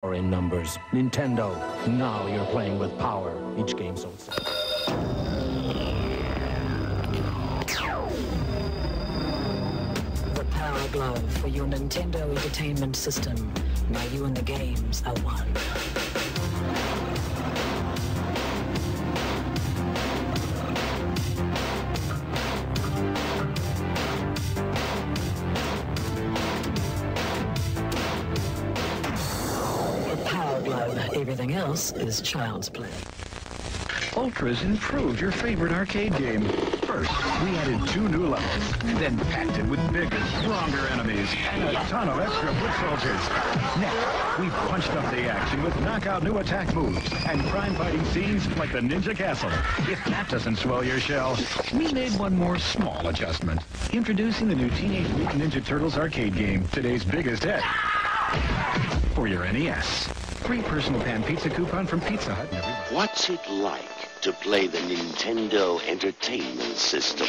In numbers. Nintendo, now you're playing with power. Each game sold. The Power Glove for your Nintendo Entertainment System. Now you and the games are one. Everything else is child's play. Ultra's improved your favorite arcade game. First, we added 2 new levels, then packed it with bigger, stronger enemies and a ton of extra foot soldiers. Next, we punched up the action with knockout new attack moves and crime fighting scenes like the Ninja Castle. If that doesn't swell your shell, we made one more small adjustment. Introducing the new Teenage Mutant Ninja Turtles arcade game, today's biggest hit. For your NES. Free personal pan pizza coupon from Pizza Hut. What's it like to play the Nintendo Entertainment System?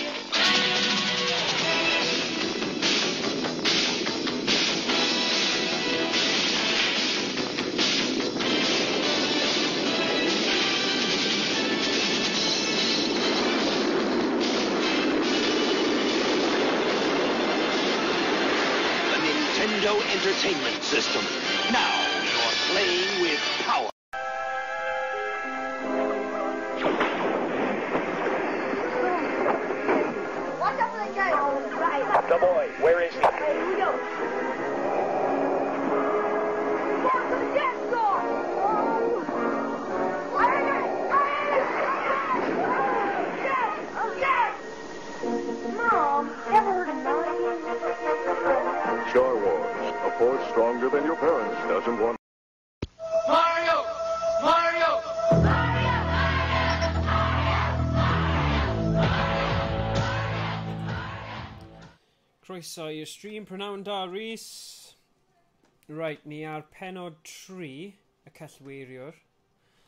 The Nintendo Entertainment System. Now you're playing with power. Watch out for the guy. Right. The boy, where is he? Here we go. Down to the dance floor. Yes! Mom, ever heard of Mario? Star Wars, a force stronger than your parents doesn't want. Mario! Mario! Croeso i'r stream, prynawn da, Rhys. Right, ni ar penod 3, y cellweiriwr.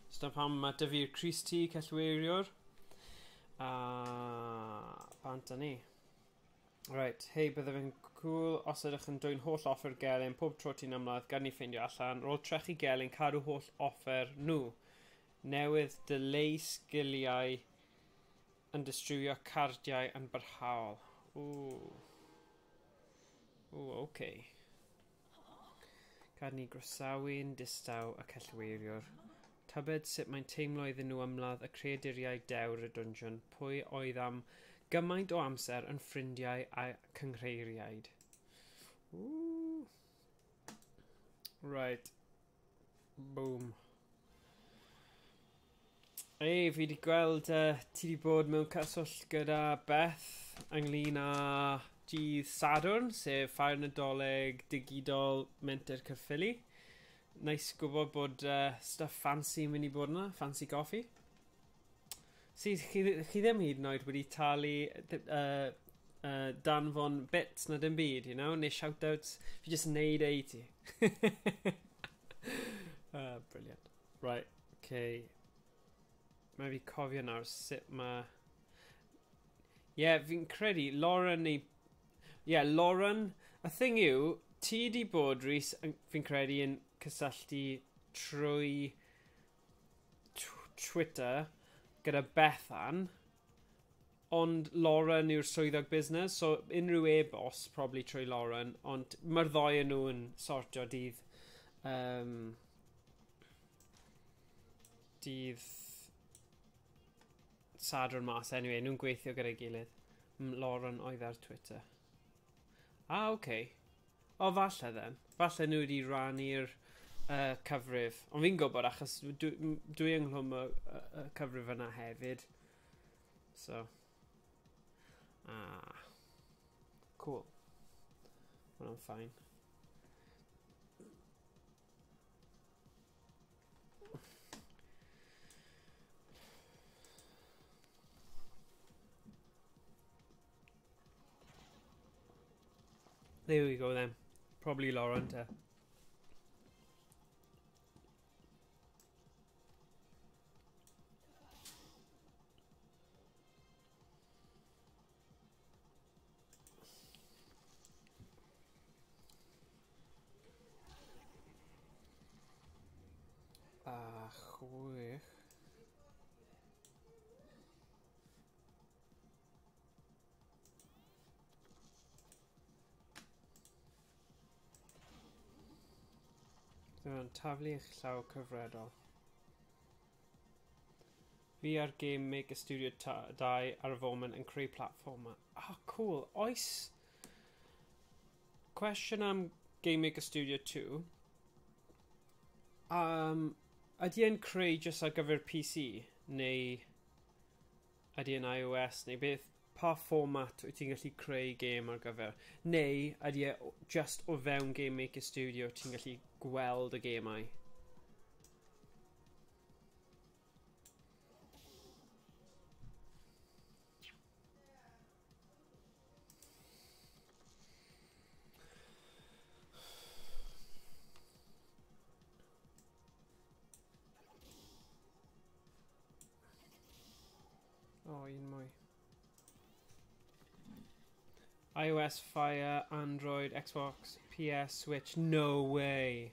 So dyna pam mae dy fi'r Cris T cellweiriwr. A bant â ni. Right, hei, bydde fe'n cool os ydych yn dwyn holl offer gelyn pob tro ti'n ymladd, gad ni ffeindio allan. Ar ôl trechu gelyn, cadw holl offer nhw. Newydd dileu sgiliau yn distrywio cardiau yn barhaol. Ooh. Ooh, okay. Gad ni groesawu'n distaw y cellweiriwr. Tybed sut mae'n teimlo iddyn nhw ymladd y creaduriaid dewr y dungeon, pwy oedd am gymaint o amser yn ffrindiau a cynghreiriaid. Ooh. Right. Boom. Ei, fi wedi gweld ti wedi bod mewn cyswllt gyda Beth ynglyn â dydd Sadwrn, sef Ffair Nadolig Digidol Menter Caerffili. Nice gwybod bod stuff fancy yn mynd i bod yna, fancy coffee. Si, chi ddim hyd yn oed wedi talu danfon bits na dim byd, you know, neu shout-outs. Fi jyst yn neud e i ti. Brilliant. Right, okay. Mae fi cofio nawr sut mae... Yeah, fi'n credu Lauren neu... Yeah, Lauren. Y thing yw, ti di bod, Rhys, fi'n credu yn cysylltu trwy Twitter gyda Bethan, ond Lauren yw'r swyddog busnes, so unrhyw e-bost, probably trwy Lauren, ond mae'r ddoi yn nhw yn sortio dydd dydd Sadwrn mas, anyway, nhw'n gweithio gyda'i gilydd. Lauren oedd ar Twitter. Ah, okay. O, falle then. Falle nhw wedi rannu'r cyfrif. Ond fi'n gwybod achos dwi ynghlwm y cyfrif yna hefyd. So. Ah. Cool. Well, I'm fine. There we go then. Probably Lauren te. 6. Dyma'n taflu eich llaw cyfredol. Fi ar Game Maker Studio 2 ar y foment yn creu platformer. Oh, cool. Oes cwestiwn am Game Maker Studio 2. Ydy e'n creu jyst ar gyfer PC neu ydy e'n iOS neu beth? Pa fformat wyt ti'n gallu creu game ar gyfer? Neu ydy e just o fewn Game Maker Studio ti'n gallu gweld y gemau? O, un mwy. iOS, Fire, Android, Xbox, PS, Switch. No way.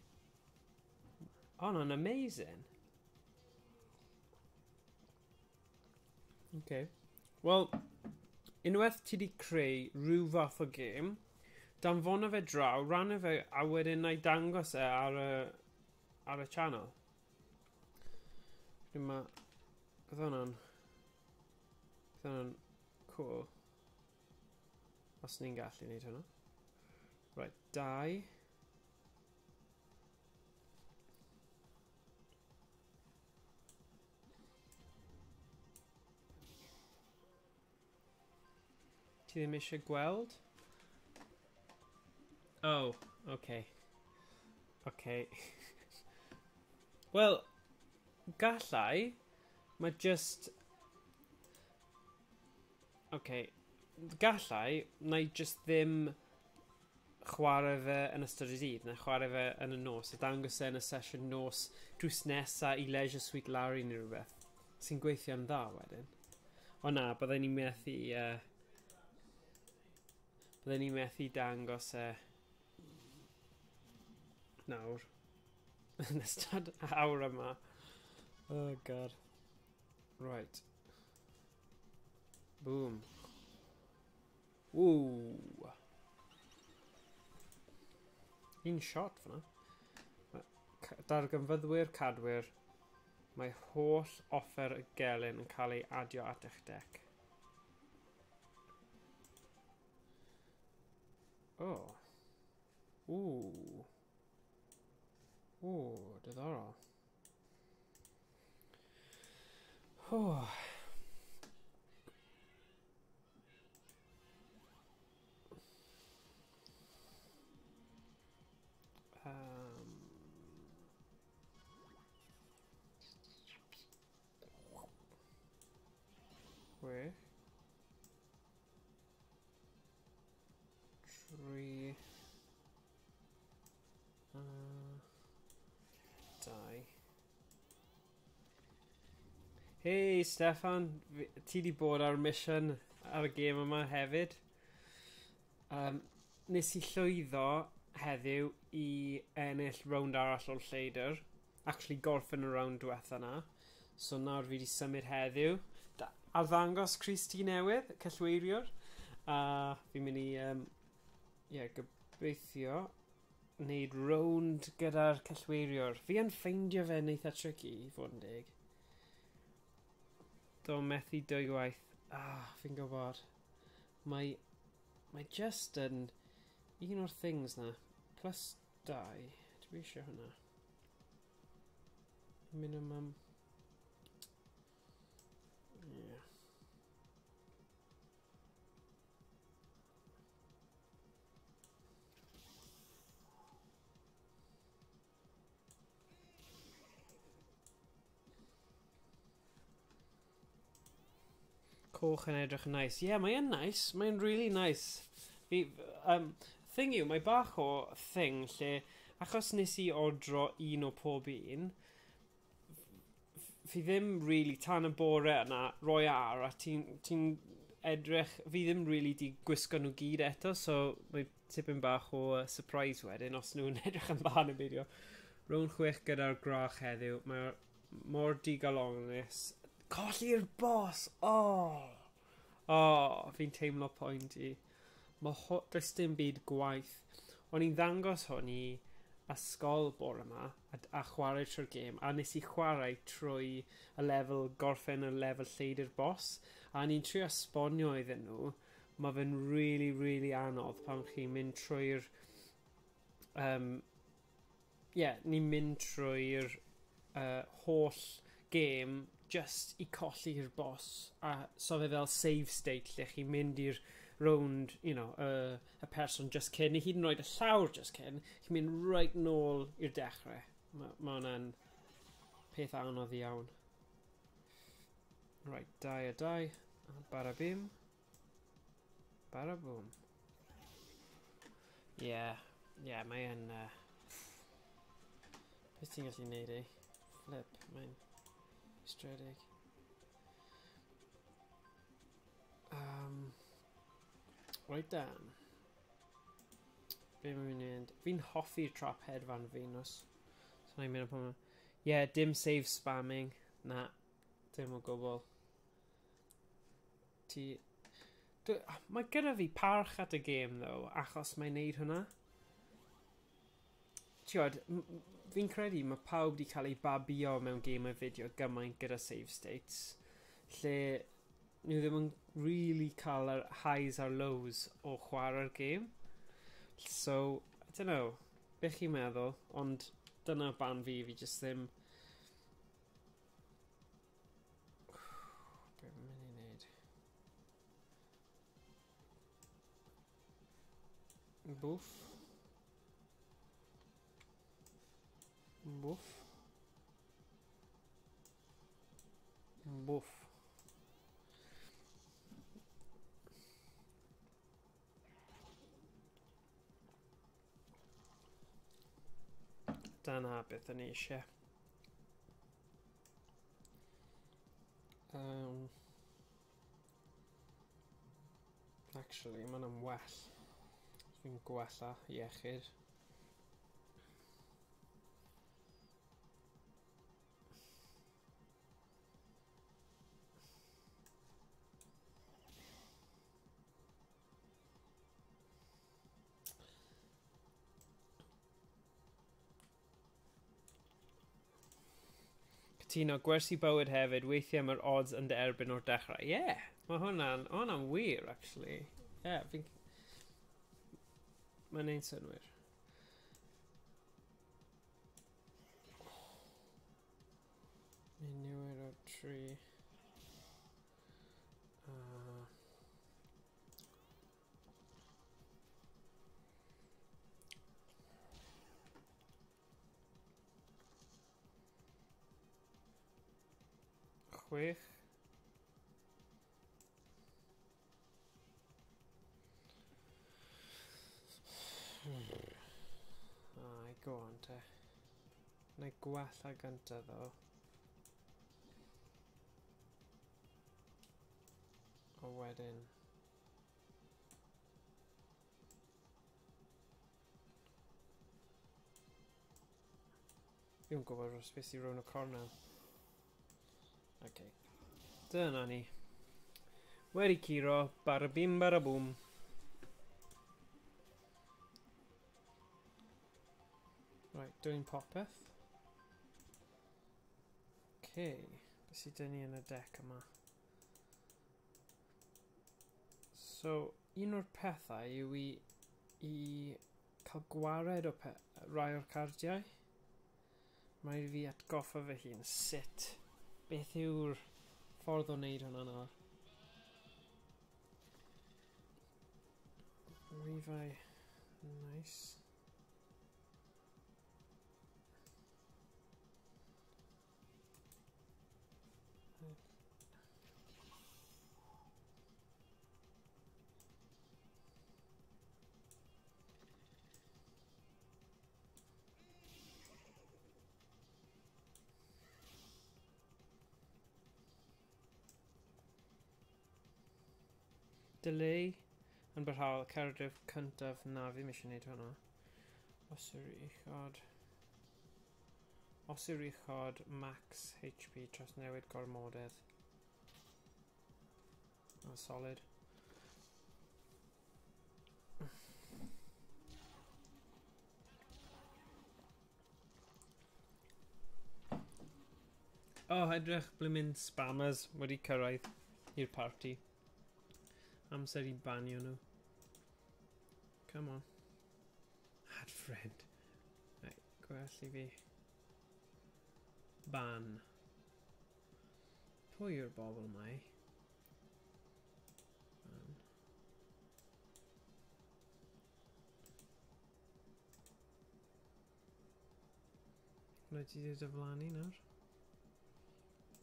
Oh, hwnna'n amazing. Okay. Wel, unwaith ti di creu rhyw fath o gêm, danfona fe draw, rannu fe, a wedyn na i dangos e ar y channel. Dyma, bydd hwnna'n cool. Os ni'n gallu gwneud hwnna. Right, 2. Ti ddim eisiau gweld? Oh, okay. Okay. Wel, gallai. Mae just... Okay. Gallai, na i just ddim chwarae fe yn ystod y dydd, na chwarae fe yn y nos, a dangos e yn y sesiwn nos drws nesa i Leisure Suite Larry neu rhywbeth, sy'n gweithio'n dda wedyn. O na, byddai ni'n methu dangos e nawr, yn ystod awr yma. Oh god. Right. Boom. Woo! Un shot fyna. Darganfyddwyr cadwyr. Mae holl offer y gelyn yn cael ei adio at eich dec. Oh. Ooh. Ooh, diddorol. Oh. Chwech. 3. 2. Hey Stefan, ti di bod ar mission ar y gêm yma hefyd. Nes i llwyddo heddiw i ennill rownd arall o'r lleidr. Actually gorffen y rownd diwetha na. So nawr fi di symud heddiw. Arddangos crys T newydd, cellweiriwr. A fi'n mynd i, gobeithio, wneud rownd gyda'r cellweiriwr. Fi yn ffeindio fe'n eitha tricky, i fod yn deg. Do methu dwy gwaith. Ah, fi'n gwybod. Mae just yn un o'r things na. Plus 2. Dwi eisiau hwnna. Minimum. Yeah. Coch yn edrych yn nice. Yeah, mae'n nice. Mae'n really nice. Thing yw, mae bach o thing lle, achos nes i ordro un o pob un, fi ddim really tan y bore yna roi ar, a ti'n edrych, fi ddim really di gwisgo nhw gyd eto, so mae tipyn bach o surprise wedyn, os nhw'n edrych yn dda neu beidio. Rown 6 gyda'r grach heddiw, mae'r Mor digalonus. Colli'r boss! Oh! Oh, fi'n teimlo poen ti. Does dim byd gwaith. O'n i'n ddangos hwn i ysgol bore yma a chwarae trwy'r gêm, a nes i chwarae trwy y lefel gorffen y lefel lleidr boss, a ni'n trio esbonio iddyn nhw, mae fe'n really, really anodd pan chi'n mynd trwy'r... ni'n mynd trwy'r holl gêm just i colli'r boss, a so fe fel save state lle chi'n mynd i'r rownd, you know, y person just cyn, neu hyd yn oed y llawr just cyn, chi'n mynd right nôl i'r dechrau. Mae hwnna'n peth anodd iawn. Right, 2 a 2, bara bim, bara boom. Yeah, mae'n... Beth ti'n gallu neud e? Flip, mae'n stredig. Right dan. Be mae'n mynd? Fi'n hoffi'r trap hedfan Venus. So na'n mynd am hwnna. Yeah, dim save spamming. Na, dim o gwbl. Mae gyda fi parch at y gêm, though, achos mae'n neud hwnna. Ti'od, fi'n credu mae pawb wedi cael ei babio mewn gemau fideo gymaint gyda save states, lle nhw ddim yn really cael yr highs a'r lows o chwarae'r gêm. So, I don't know, beth chi'n meddwl, ond dyna ban fi just ddim... Be fi'n mynd i wneud? Bwff. Bwff. Bwff. Dyna beth o'n i eisiau. Actually, mae hwnna'n well. Fi'n gwella iechyd. Cytuno, gwersi bywyd hefyd, weithiau mae'r odds yn dy erbyn o'r dechrau. Ie, yeah, mae hwnna'n wir, actually. Ie, yeah, mae'n ein synwyr. Niwed o 3. Chwech. Ai, go on te. Na i gwella gynta ddo. A wedyn. Fi'n gwybod os beth sy'n rownd y cornel. Okay. Dyna ni. Wedi curo, bara bim bara bwm. Right, doing popeth. Okay, beth sydd dyn ni yn y deck yma? So, un o'r pethau yw i cael gwared o rai o'r cardiau. Mae fi atgoffa fy hun sut. Beth yw'r ffordd o wneud hwnna nawr? Rifau. Nice. Delay yn barhaol, Cardiff cyntaf, na fi ddim eisiau gwneud hwnna. Os yw'r uchod. Os yw'r uchod, max HP trawsnewid gormodedd. Oh, solid. Oh, edrych, blimmin spammers wedi cyrraedd i'r party. Amser i banio nhw. Come on. Add friend. Right, gwell i fi. Ban. Pwy yw'r bobl mai? Ban. Hwna ti wedi diflannu nawr?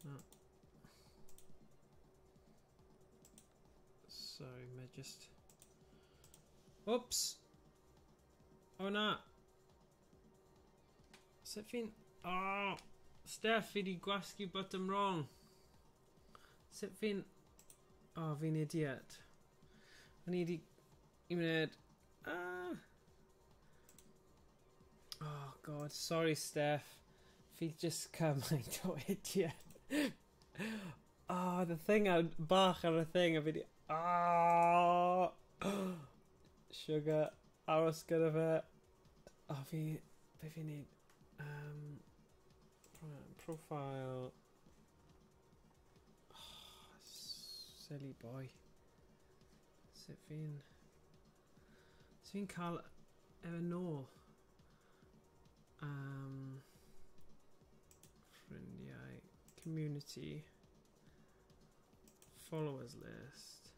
No. Sorry, mae just... Oops! Oh na! Sut fi'n... Oh! Steph, fi di gwasgu button wrong. Sut fi'n... Oh, fi'n idiot. O'n i di... Un munud. Ah! Oh god, sorry Steph. Fi just cymaint o idiot. Oh, the thing ar, bach ar y thing a fi di... Oh! Sugar, aros gyda fe. Oh, fi... Be fi'n neud? Profile... Oh, silly boy. Sut fi'n... Sut fi'n cael e nôl? Ffrindiau... Community... Followers list.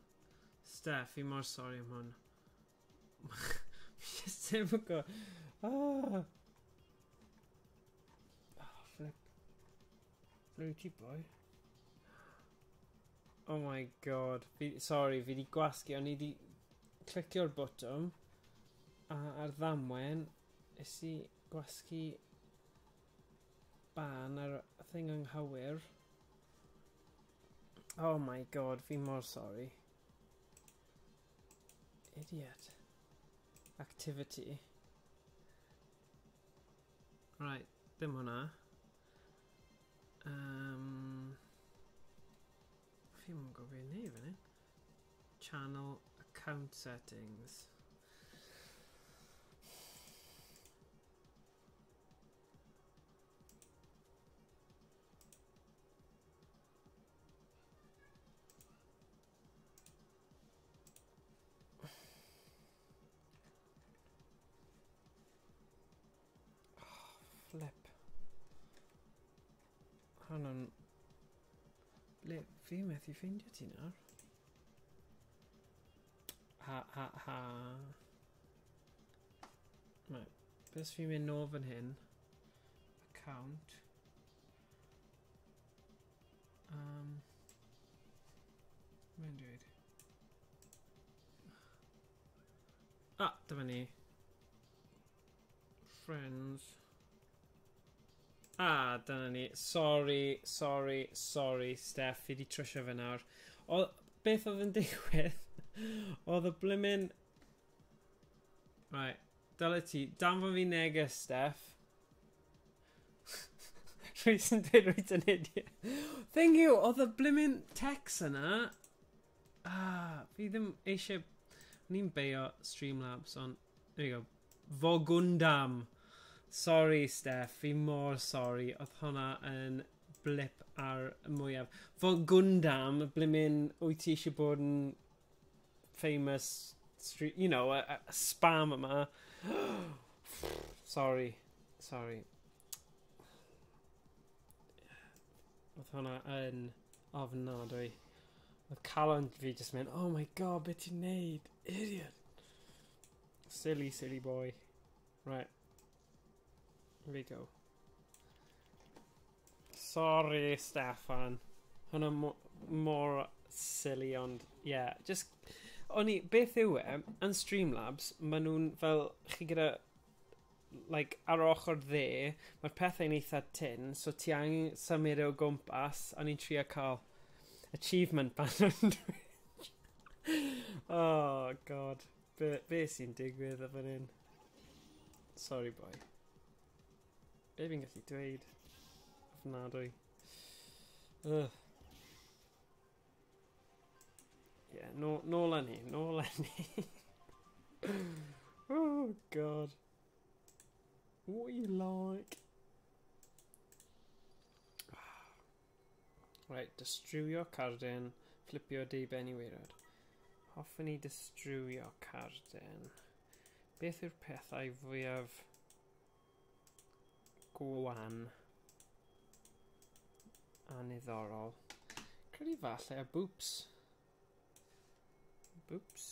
Steph, fi mor sorry am hwn. Fi just ddim yn gwybod. Ah! Oh, flip. Fruity boy. Oh my god. Fi, sorry, fi di gwasgu. O'n i di clicio'r botwm. A ar ddamwen, es i gwasgu ban ar y thing anghywir. Oh my god, fi mor sorry. Idiot. Activity. Right, ddim hwnna. Fi ddim yn gwybod beth i wneud fan hyn. Channel account settings. Flip. Hwn ble fi methu ffeindio ti nawr? Ha ha ha. Right, beth fi'n mynd nôl fan hyn? Account. Mae'n dweud. Ah, dyma ni. Friends. Ah, dyna ni. Sorry, sorry, sorry, Steph. Fi di trwsio fe nawr. O, beth oedd yn digwydd? Oedd y blimmin... Right, dyle ti. Danfon fi neges, Steph. Rhys yn dweud rwyt yn idiot. Thank you! Oedd y blimmin text yna. Ah, fi ddim eisiau... Ni'n beio Streamlabs, ond... There you go. Fogwndam. Sorry, Steph. Fi mor sorry. Oedd hwnna yn blip ar y mwyaf. Fogwndam, blimmin, wyt ti eisiau bod yn famous street, you know, a spam yma. Sorry. Sorry. Oedd hwnna yn ofnadwy. Oedd calon fi just mynd, oh my god, beth ti'n neud? Idiot. Silly, silly boy. Right. Here we go. Sorry, Stefan. Hwnna mor silly, ond, yeah, just... O'n i, beth yw e, yn Streamlabs, maen nhw'n fel, chi gyda, like, ar ochr dde, mae'r pethau'n eitha tyn, so ti angen symud o gwmpas, a ni'n trio cael achievement ban yn Twitch. Oh, god. Be sy'n digwydd o fan hyn? Sorry, boy. Be fi'n gallu dweud? Ofnadwy. Ugh. Yeah, no, nôl â ni, nôl â ni. Oh, God. What you like? Right, distrywio cardyn, flipio di ben i waelod. Hoffwn i distrywio cardyn. Beth yw'r pethau fwyaf gwan a niddorol? Credu falle y boops. Boops.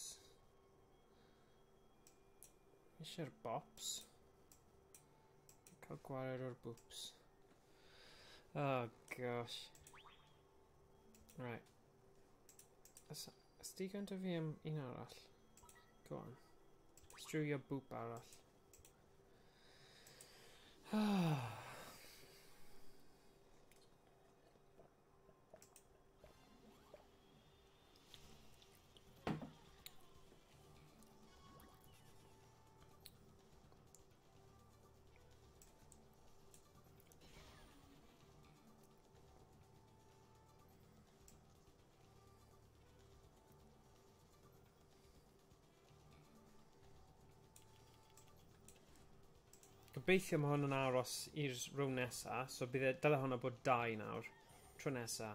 Eisiau'r bops. Cael gwared o'r boops. Oh gosh. Right. Os digon 'da fi am un arall? Go on. Distrywio boop arall. Gobeithio mae hwn yn aros i'r row nesa, so bydd e, dyle hwnna bod 2 nawr, tro nesa.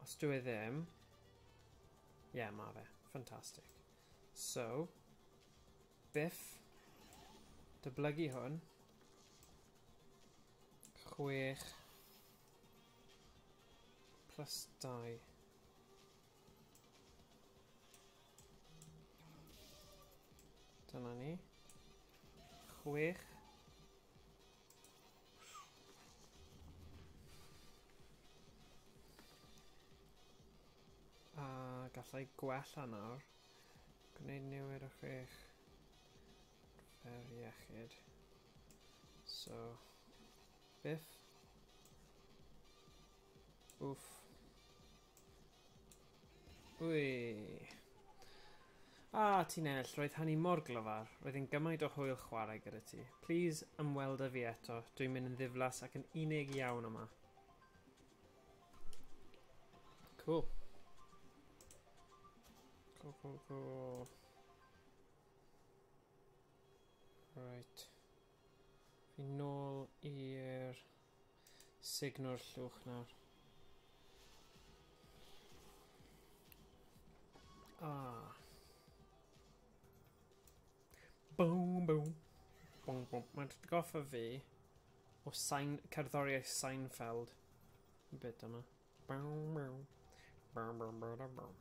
Os dwi e ddim, ie, yeah, ma fe, fantastic. So, biff, dyblygu hwn, 6 plus 2. Dyna ni. 6. A gallai gwella nawr. Gwneud newid o 6. Fer iechyd. So, biff. Wff. Wy. A, ti'n ennill, roedd hynny mor glyfar. Roedd hi'n gymaint o hwyl chwarae gyda ti. Please ymweld â fi eto. Dwi'n mynd yn ddiflas ac yn unig iawn yma. Cool. Cool, cool, cool. Right. Fi nôl i'r signor llwch nawr. Ah. Boom, boom. Boom, boom. Mae'n atgoffa fi o cerddoriaeth Seinfeld. Y bit yma. Boom, boom. Boom, boom, boom, boom.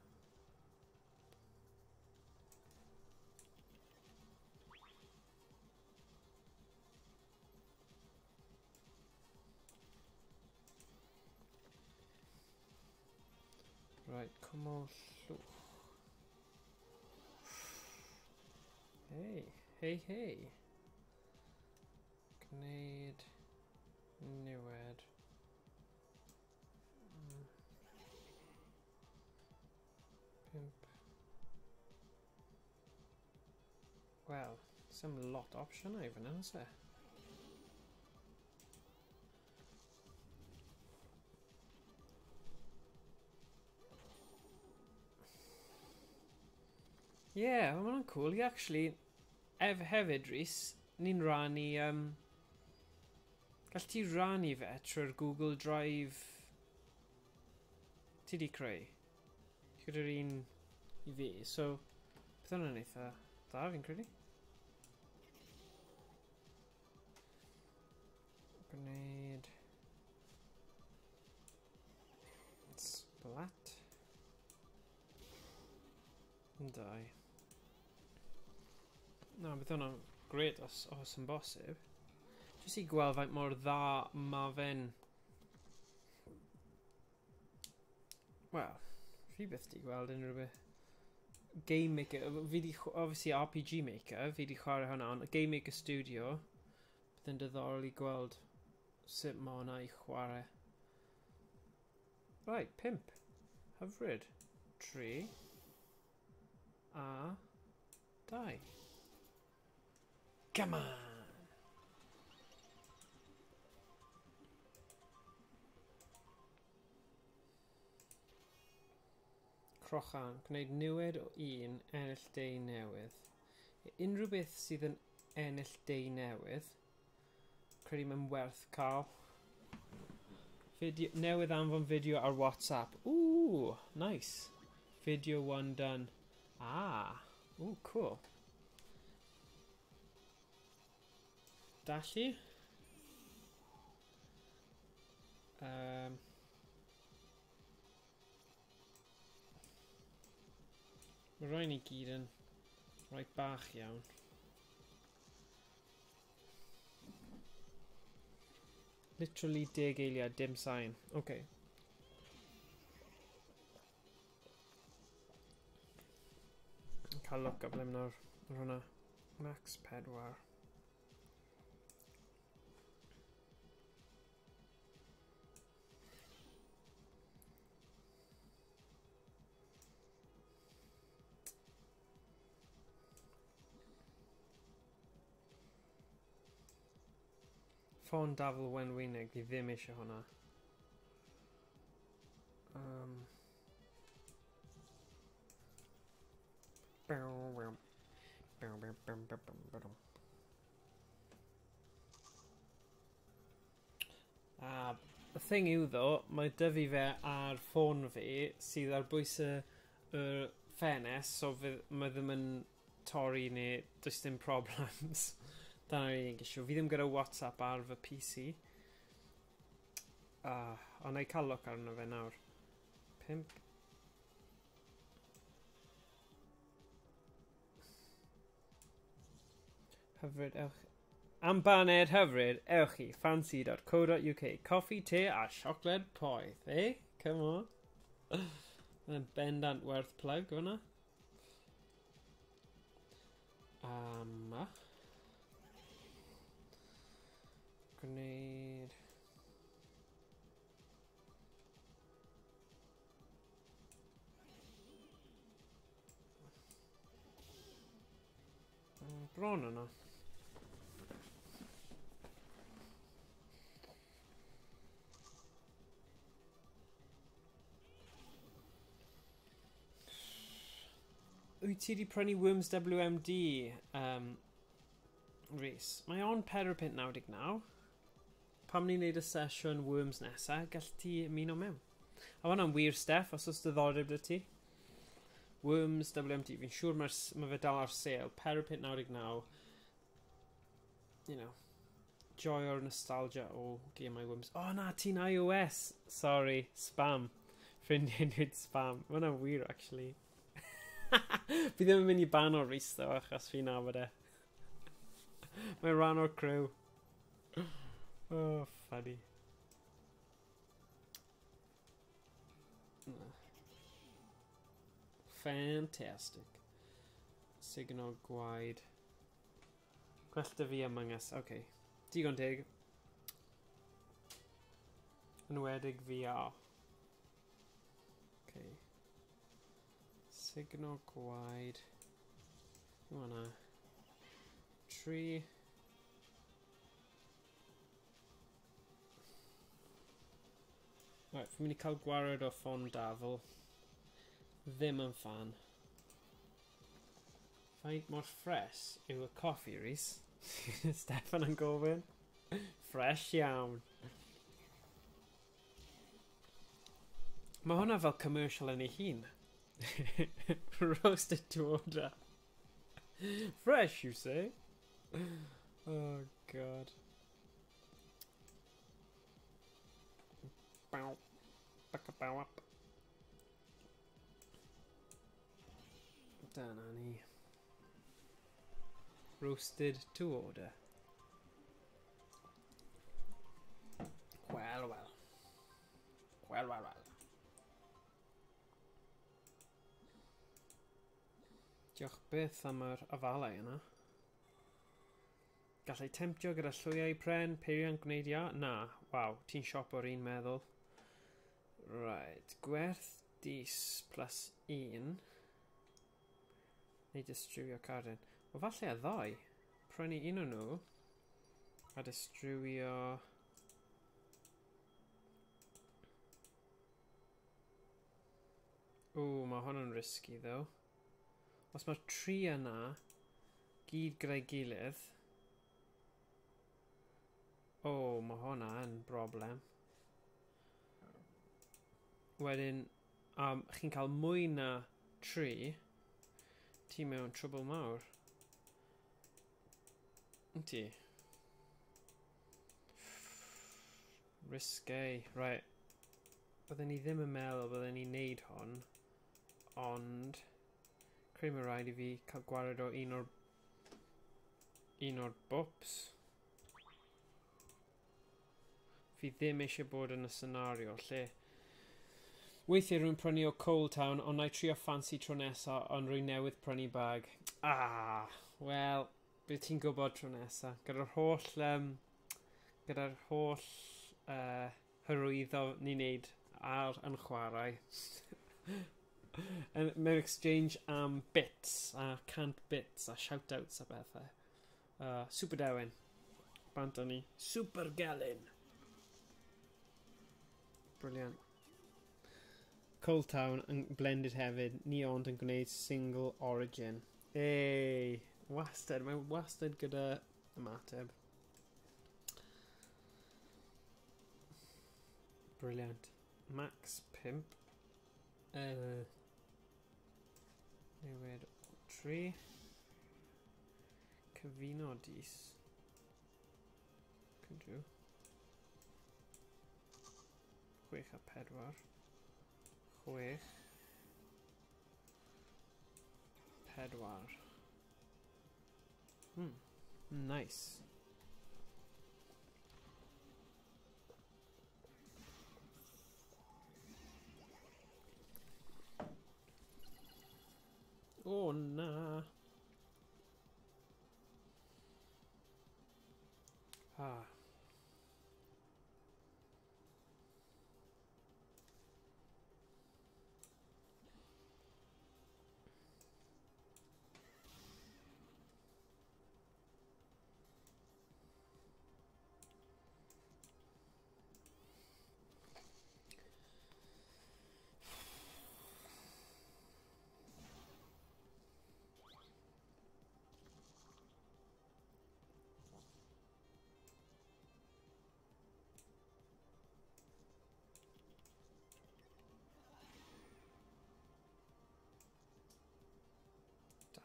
Right, cwmwl llwch. Hey, hey, hey. Gwneud niwed. 5. Wel, some lot opsiynau fan hyn, oes e? Yeah, ma' hwnna'n cool. I actually, hefyd, Rhys, ni'n rannu... gall ti rannu fe trwy'r Google Drive ti di creu? Gyda'r un i fi, so bydd hwnna'n eitha da, fi'n credu. Gwneud... Splat. 2. Na, bydd hwnna'n great os yn bosib. Jyst i gweld faint mor dda ma fe'n... Wel, fi byth di gweld unrhyw beth. Game Maker, fi di, obviously RPG Maker, fi di chwarae hwnna, ond Game Maker Studio, bydd yn diddorol i gweld sut ma hwnna i chwarae. Right, 5. Hyfryd. 3. A 2. Come on! Crochan, gwneud niwed o un, ennill dei newydd. Unrhyw beth sydd yn ennill dei newydd, credu mae'n werth cael. Fideo, newydd anfon fideo ar WhatsApp. Ooh, nice. Video one done. Ah, ooh, cool. Dallu. Mae rhain i gyd yn rhai bach iawn. Literally 10 eiliad, dim sain. Okay. Cael look up ddim nawr ar hwnna. Max 4. Ffôn dafl wenwynig, fi ddim eisiau hwnna. Y thing yw ddo, mae dyfu fe ar ffôn fi sydd ar bwys y ffenest, so mae ddim yn torri neu does dim problems. Dyna'r unig issue. Fi ddim gyda WhatsApp ar fy PC. Ond na i cael look arno fe nawr. 5. Hyfryd, ewch. Am baned hyfryd, ewch i fancy.co.uk. Coffi, te a siocled poeth, eh? Come on. Mae'n bendant werth plug hwnna. Gwneud... Bron yna. Wyt ti wedi prynu Worms WMD, Rhys? Mae o'n £4.99. Pam ni'n neud y sesiwn Worms nesa, gall ti ymuno mewn. A hwnna'n wir, Steph, os oes diddordeb 'da ti. Worms WMD, fi'n siŵr mae fe dal ar sale, £4.99. You know, joy o'r nostalgia o gemau Worms. Oh na, ti'n iOS! Sorry, spam. Ffrindiau'n dweud spam. Mae hwnna'n wir, actually. Fi ddim yn mynd i ban o'r Rhys though, achos fi'n nabod e. Mae'n rhan o'r crew. Oh, funny. Fantastic. Signal gwaed. Gwell da fi Among Us. Okay. Digon teg. Enwedig VR. Okay. Signal gwaed. Hwnna. 3. Right, fi'n mynd i cael gwared o ffon dafl. Ddim yn fan. Faint mor ffres yw y coffi, Rhys? Steffan yn gofyn. Fresh iawn. Mae hwnna fel commercial yn ei hun. Roasted to order. Fresh, you say? Oh, God. Bow. Backa bow up. Dyna ni. Roasted to order. Well, well. Well, well, well. Diolch byth am yr afalau yna. Gallai temptio gyda llwyau pren, peiriant gwneud ia? Na, waw, ti'n siop o'r un meddwl. Right, gwerth dis plus 1. Neu distrywio cardyn. O, falle y ddau. Prynu un o nhw. A distrywio... O, mae hwn yn risky, though. Os mae'r 3 yna gyd gyda'i gilydd... O, mae hwnna yn broblem. Wedyn, chi'n cael mwy na 3, ti mewn trwbl mawr. Ynti? Risque. Right. Bydden ni ddim yn meddwl bydden ni'n neud hwn, ond credu mae rhaid i fi cael gwared o un o'r bwps. Fi ddim eisiau bod yn y scenario lle weithiau rwy'n prynu o Coal Town, ond na i trio ffansi tro nesa, ond rwy'n newydd prynu bag. Ah, wel, bydd ti'n gwybod tro nesa. Gyda'r holl hyrwyddo ni'n neud ar yn chwarae. Mewn exchange am bits, a 100 bits, a shout-outs a bethau. Super Dewin. Bant o'n ni. Super Gelyn. Brilliant. Coal Town yn blended hefyd. Ni ond yn gwneud single origin. Ei, wastad. Mae wastad gyda ymateb. Brilliant. Max 5. Newid 3. Cyfuno dis. Could do. 6 a 4. 6. 4. Nice. Oh, na. Ah.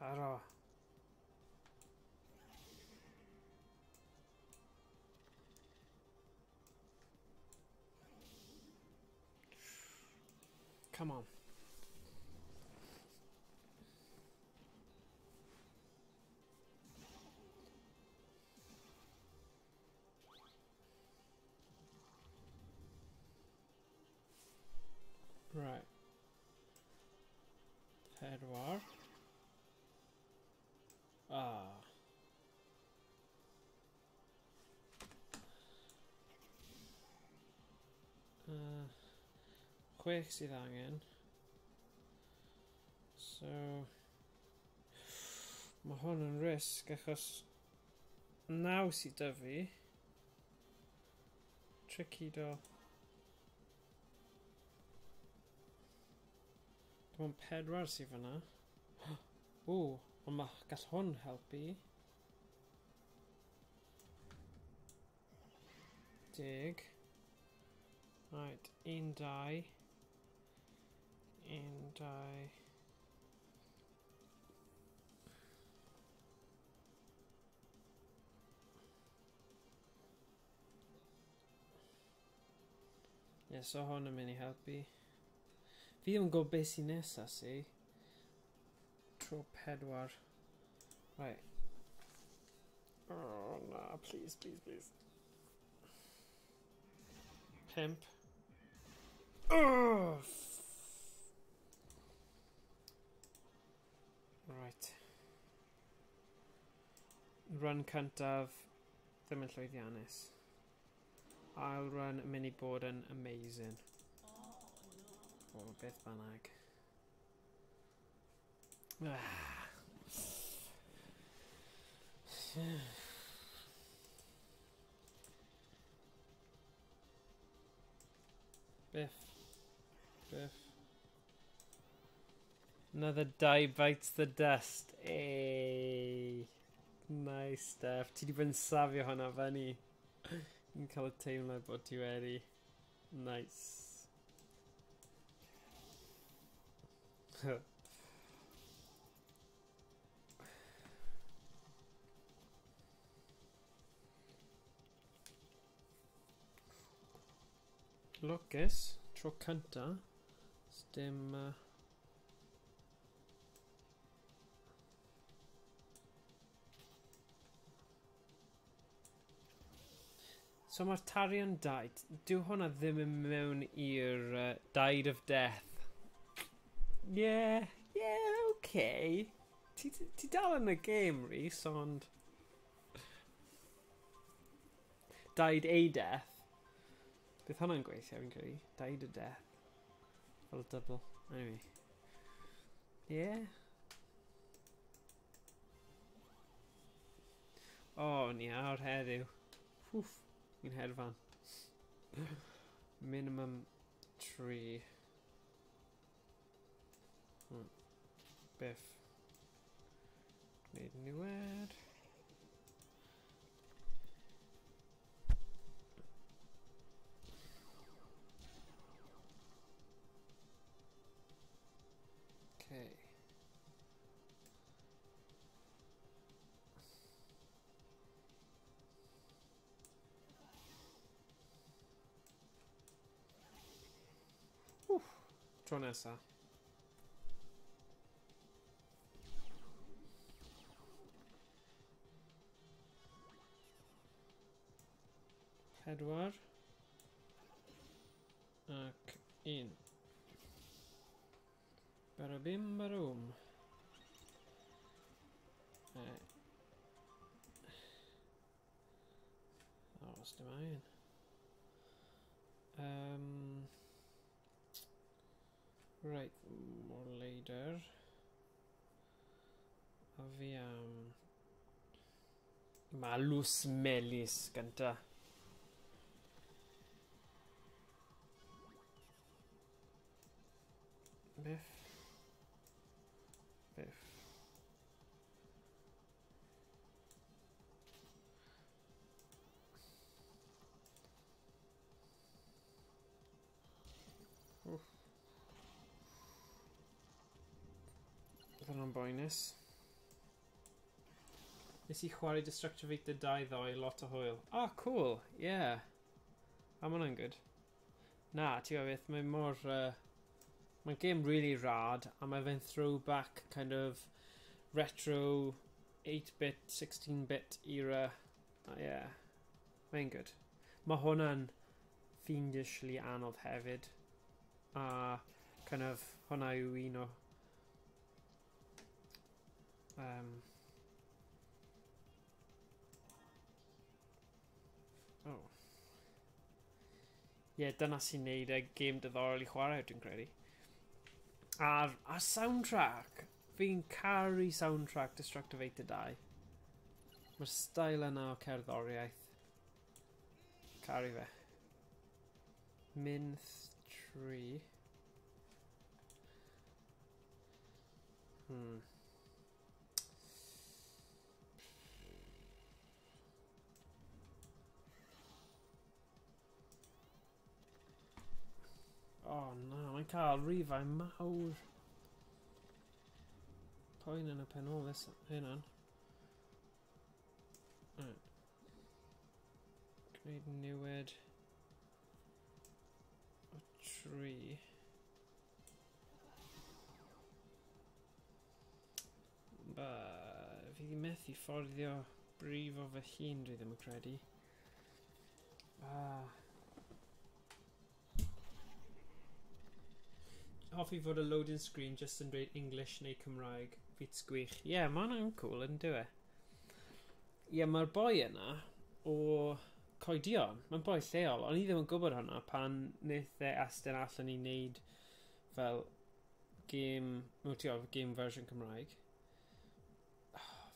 Taro. Come on. Right. 4. Ah. 6 sydd angen. So mae hwn yn risg achos 9 sydd 'da fi. Tricky do. Dim ond 4 sydd fyna. Ww, ond ma, gall hwn helpu. 10. Right, 1, 2. 1, 2. Ie, so hwn yn mynd i helpu. Fi ddim yn gwybod beth sy'n nesaf si. Tro 4. Right. Oh, na, please, please, please. 5. Oh! Right. Run cyntaf ddim yn llwyddiannus. Ail run yn mynd i bod yn amazing. O, beth bynnag. Ah. Biff. Biff. Another die bites the dust. Hey. Nice stuff. Ti di bod yn safio hwnna fyny. Ni'n cael y teimlad bod ti wedi. Nice. Lwcus, tro cynta. Dim... So mae'r Tarion died. Dyw hwnna ddim yn mewn i'r Died of Death. Yeah, yeah, okay. Ti dal yn y game, Rhys, ond... Died a death. Bydd hwnna'n gweithio, fi'n credu. Died a death. Fel double. Anyway. Yeah. Oh, ni awr heddiw. Wff. Fi'n hedfan. Minimum 3. Biff. Gwneud niwed. Okay. Tro nesa. Pedwar. Ac un. Barabim baroom. O, os dim angen. Right, more later. A fi am... Malws melys gynta. Biff. Biff. Oof. Hwnna'n boenus. Nes i chwarae Destructivator 2 ddoe, lot o hwyl. Ah, cool, yeah. A ma' hwnna'n good. Na, ti'n gwybod beth, mae mor... Mae'n game really rad, a mae fe'n throwback kind of retro 8-bit, 16-bit era. Oh, yeah, mae'n good. Mae hwnna'n fiendishly anodd hefyd. A kind of, hwnna yw un o... Oh. Ie, yeah, dyna sy'n neud e game diddorol i chwarae, dwi'n credu. A'r soundtrack! Fi'n caru soundtrack Destructivator 2. Mae'r style yna o cerddoriaeth. Caru fe. Min 3. Oh na, mae'n cael rifau mawr. Poen yn y pen ôl hynna'n. Right. Gwneud newid o 3. Ba, fi di methu fforddio brif o fy hun, dwi ddim yn credu. Ah. Hoffi fod y loading screen just yn dweud English neu Cymraeg. Fi'n sgwych. Ie, yeah, mae hwnna'n cool yn dyw e. Ie, yeah, mae'r boi yna o Coedion. Mae'n boi lleol. O'n i ddim yn gwybod hwnna pan wnaeth e estyn allan i wneud fel game, no, ti o, game version Cymraeg. Oh,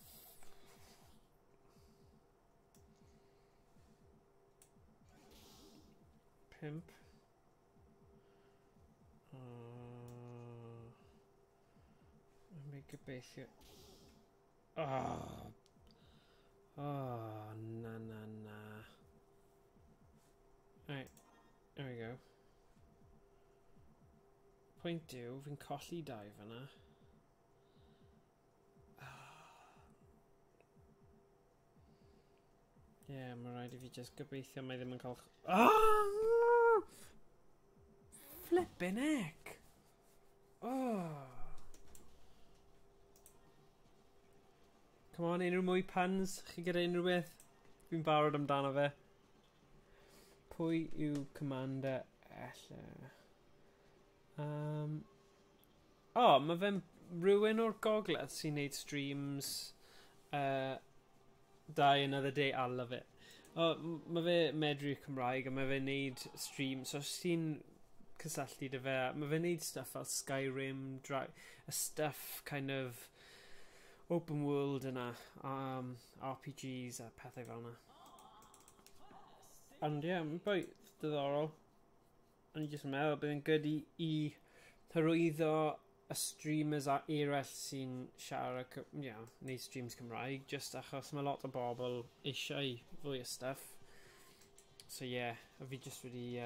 5. Gobeithio. Oh. Oh, na na na. Right, there we go. Pwynt yw, fi'n colli dau fyna. Ie, yeah, mae rhaid i fi just gobeithio mae ddim yn cael... Oh! Flippin' heck! Oh! Come on, unrhyw mwy puns? Chi gyda unrhyw beth? Fi'n barod amdano fe. Pwy yw Commander Ella? Oh, mae fe'n rhywun o'r gogledd sy'n neud streams Die Another Day, I love it. Oh, mae fe medru Cymraeg a mae fe'n neud streams, so os ti'n cysylltu dy fe, mae fe'n neud stuff fel Skyrim, y stuff kind of open world yna, RPGs a pethau fel yna. Ond ie, yeah, mae'n boi diddorol. O'n i jyst yn meddwl bydd yn good i hyrwyddo y streamers a eraill sy'n siarad, you know, neu streams Cymraeg, just achos mae lot o bobl eisiau fwy o stuff. So yeah, a fi just wedi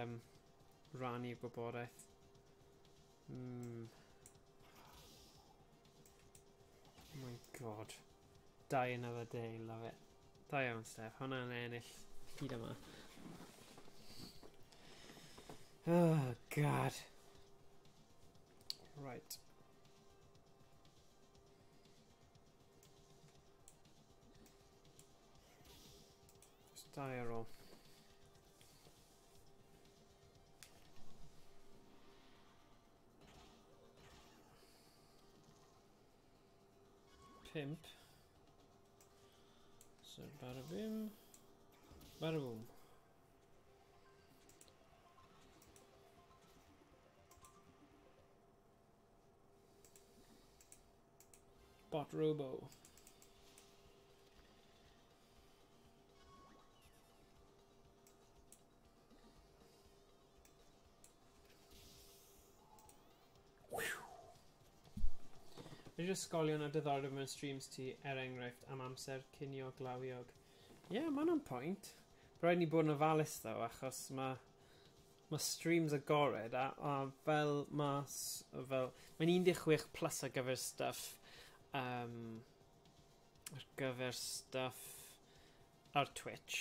rannu y gwybodaeth. Oh my god. Die Another Day, love it. Da iawn, Steph. Hwna'n ennill hyd yma. Oh, god. Right. Just dau ar ôl. Pimp. So, bada bim. Bada boom. Bot Robo. Mae ysgolion a diddordeb mewn streams ti, er enghraifft, am amser cinio glawiog. Ie, yeah, mae hwnna'n pwynt. Rhaid ni bod yn ofalus, though, achos mae streams agored a fel mas, fel, mae'n 16 plus ar gyfer stuff ar Twitch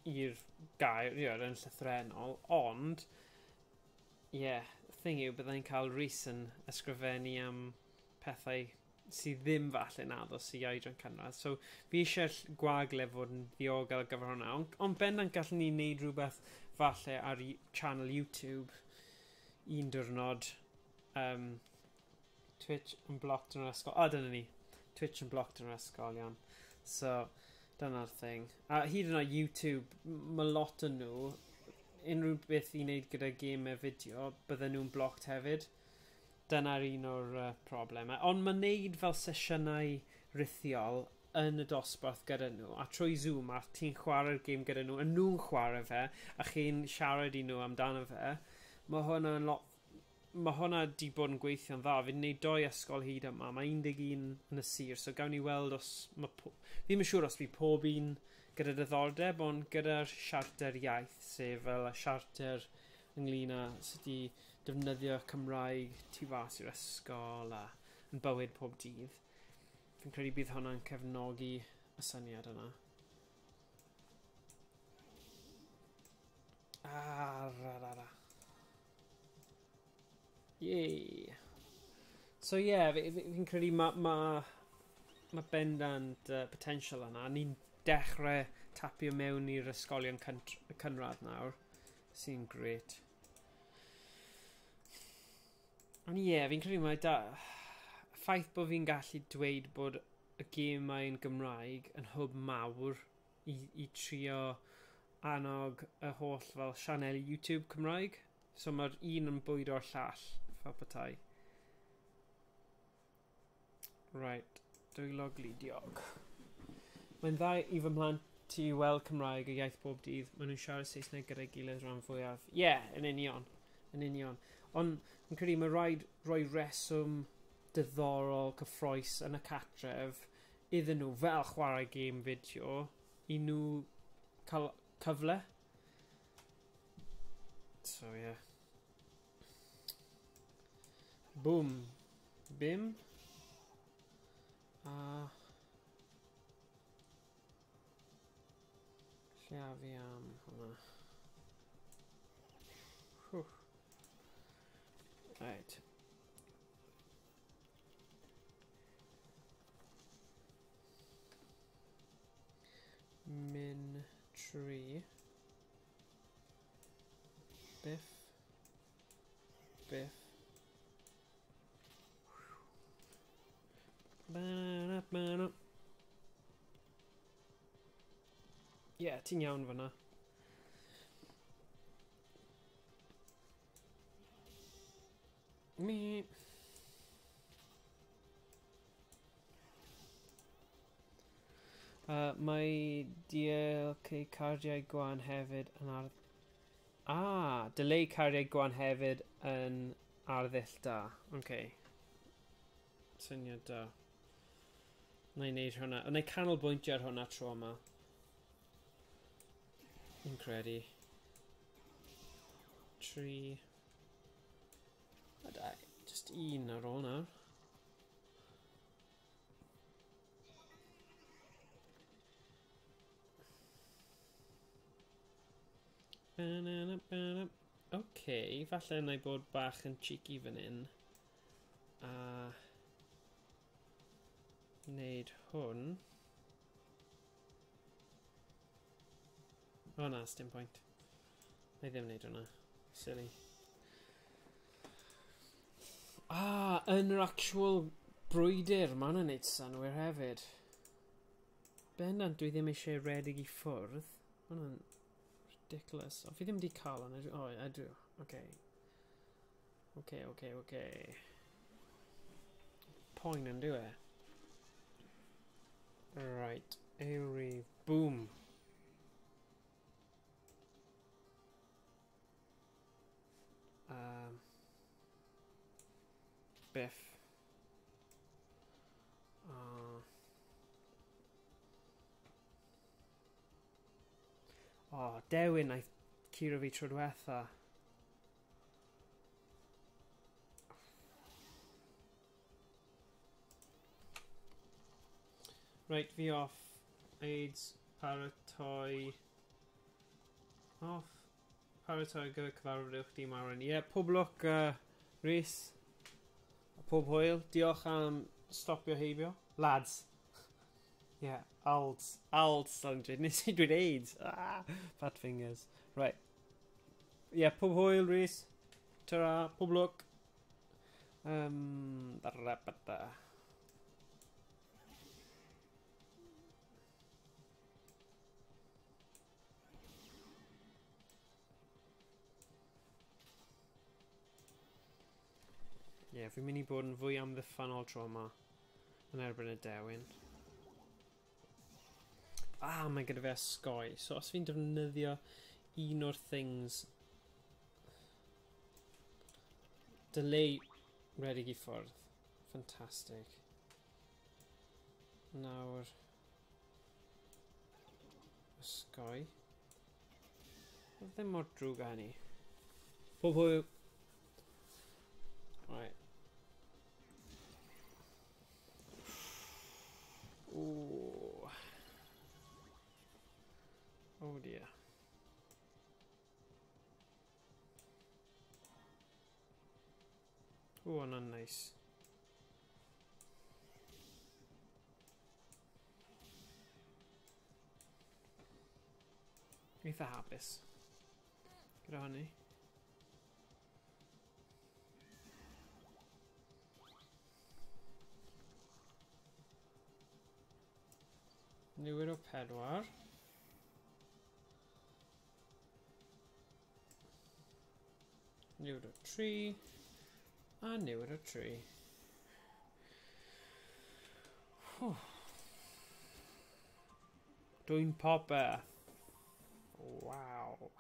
i'r gair, you know, yn llythrennol, ond ie, yeah, thing yw, byddai'n cael Rhys yn ysgrifennu am pethau sydd ddim falle'n addos i oedran cynradd. So fi eisiau'r gwagle fod yn ddiogel ar gyfer hwnna. Ond bendant gallwn ni wneud rhywbeth falle ar channel YouTube un diwrnod. Twitch yn blocked yn yr ysgol. O, dyna ni. Twitch yn blocked yn yr ysgol, iawn. So, dyna'r thing. A hyd yn oed YouTube, mae lot o nhw, unrhyw beth i wneud gyda gemau fideo, bydden nhw'n blocked hefyd. Dyna'r un o'r problemau. Ond mae wneud fel sesiynau rithiol yn y dosbarth gyda nhw, a trwy Zoom, a ti'n chwarae'r gêm gyda nhw, a nhw'n chwarae fe, a chi'n siarad i nhw amdano fe, mae hwnna'n lot, mae hwnna di bod yn gweithio'n dda. Fi'n gwneud doi ysgol hyd yma, mae 11 yn y sir, so gawn ni weld os... Ddim yn siŵr os bydd pob un gyda diddordeb, ond gyda'r siarter iaith, sef fel y siarter ynglyn â sut i defnyddio Cymraeg tu fas i'r ysgol a yn bywyd pob dydd. Fi'n credu bydd hwnna'n cefnogi y syniad yna. Ah, ra, ra, ra. Yay. So ie, yeah, fi'n credu ma bendant potential yna. Ni'n dechrau tapio mewn i'r ysgolion cynradd nawr, sy'n great. Ond ie, yeah, fi'n credu mae da... Ffaith bod fi'n gallu dweud bod y gemau yn Gymraeg yn hwb mawr i trio annog y holl fel sianel YouTube Cymraeg. So mae'r un yn bwydo'r llall, fel petai. Right, dwylo gludiog. Mae'n dda i fy mhlant i weld Cymraeg y iaith bob dydd. Maen nhw'n siarad Saesneg gyda'i gilydd rhan fwyaf. Ie, yeah, yn union. Yn union. Ond fi'n credu mae rhaid rhoi reswm diddorol, cyffroes yn y catref iddyn nhw fel chwarae game fideo i nhw cael cyfle. So, yeah. Boom. Bim. A... Lle a fi am hwnna? Whew. Right. Min 3. Biff. Biff. Yeah, ti'n iawn fyna. Me. Mae DLK cardiau gwan hefyd yn ar... Ah, delay cardiau gwan hefyd yn arddull da. Okay. Syniad da. Na i wneud hwnna. Na i canolbwyntio ar hwnna tro yma. Fi'n credu. 3. A 2. Just un ar ôl nawr. Okay, falle na i bod bach yn cheeky fan hyn. A wneud hwn. O na, dim pwynt. Na i ddim wneud hwnna. Silly. Ah, yn yr actual brwydr, mae hwnna'n neud synwyr hefyd. Bendant, dwi ddim eisiau redeg i ffwrdd. Mae hwnna'n ridiculous. O, fi ddim wedi cael hwnna. O, ydw. Okay. Okay. Poen yn dyw e. Right. Eiri. Boom. Biff. Oh, Dewin naeth curo fi tro diwetha. Right, fi off. AIDS, paratoi. Off. Paratoi gyfer cyfarfod uwch dîm Aaron. Ie, yeah, pob lwc, Rhys. A pob hwyl. Diolch am stopio heibio. Lads. Yeah, alds. Alds, so'n dweud. Nes i dweud AIDS. Ah, fat fingers. Right. Yeah, pob hwyl, Rhys. Ta-ra, pob lwc. Da-ra-ba-da. Ie, fi'n mynd i bod yn fwy amddiffynol tro yma yn erbyn y dewin. Ah, mae gyda fe ysgoi. So os fi'n defnyddio un o'r things... Delay redig i ffwrdd. Fantastic. Nawr... Ysgoi. Ddim mor drwg â hynny. Pob hwyl. Right. Ooh. Oh dear. Ooh, hwnna'n nice. Eitha hapus gyda hynny. Newid o 4. Newid o 3. A newid o 3. Dwi'n popeth. Waw.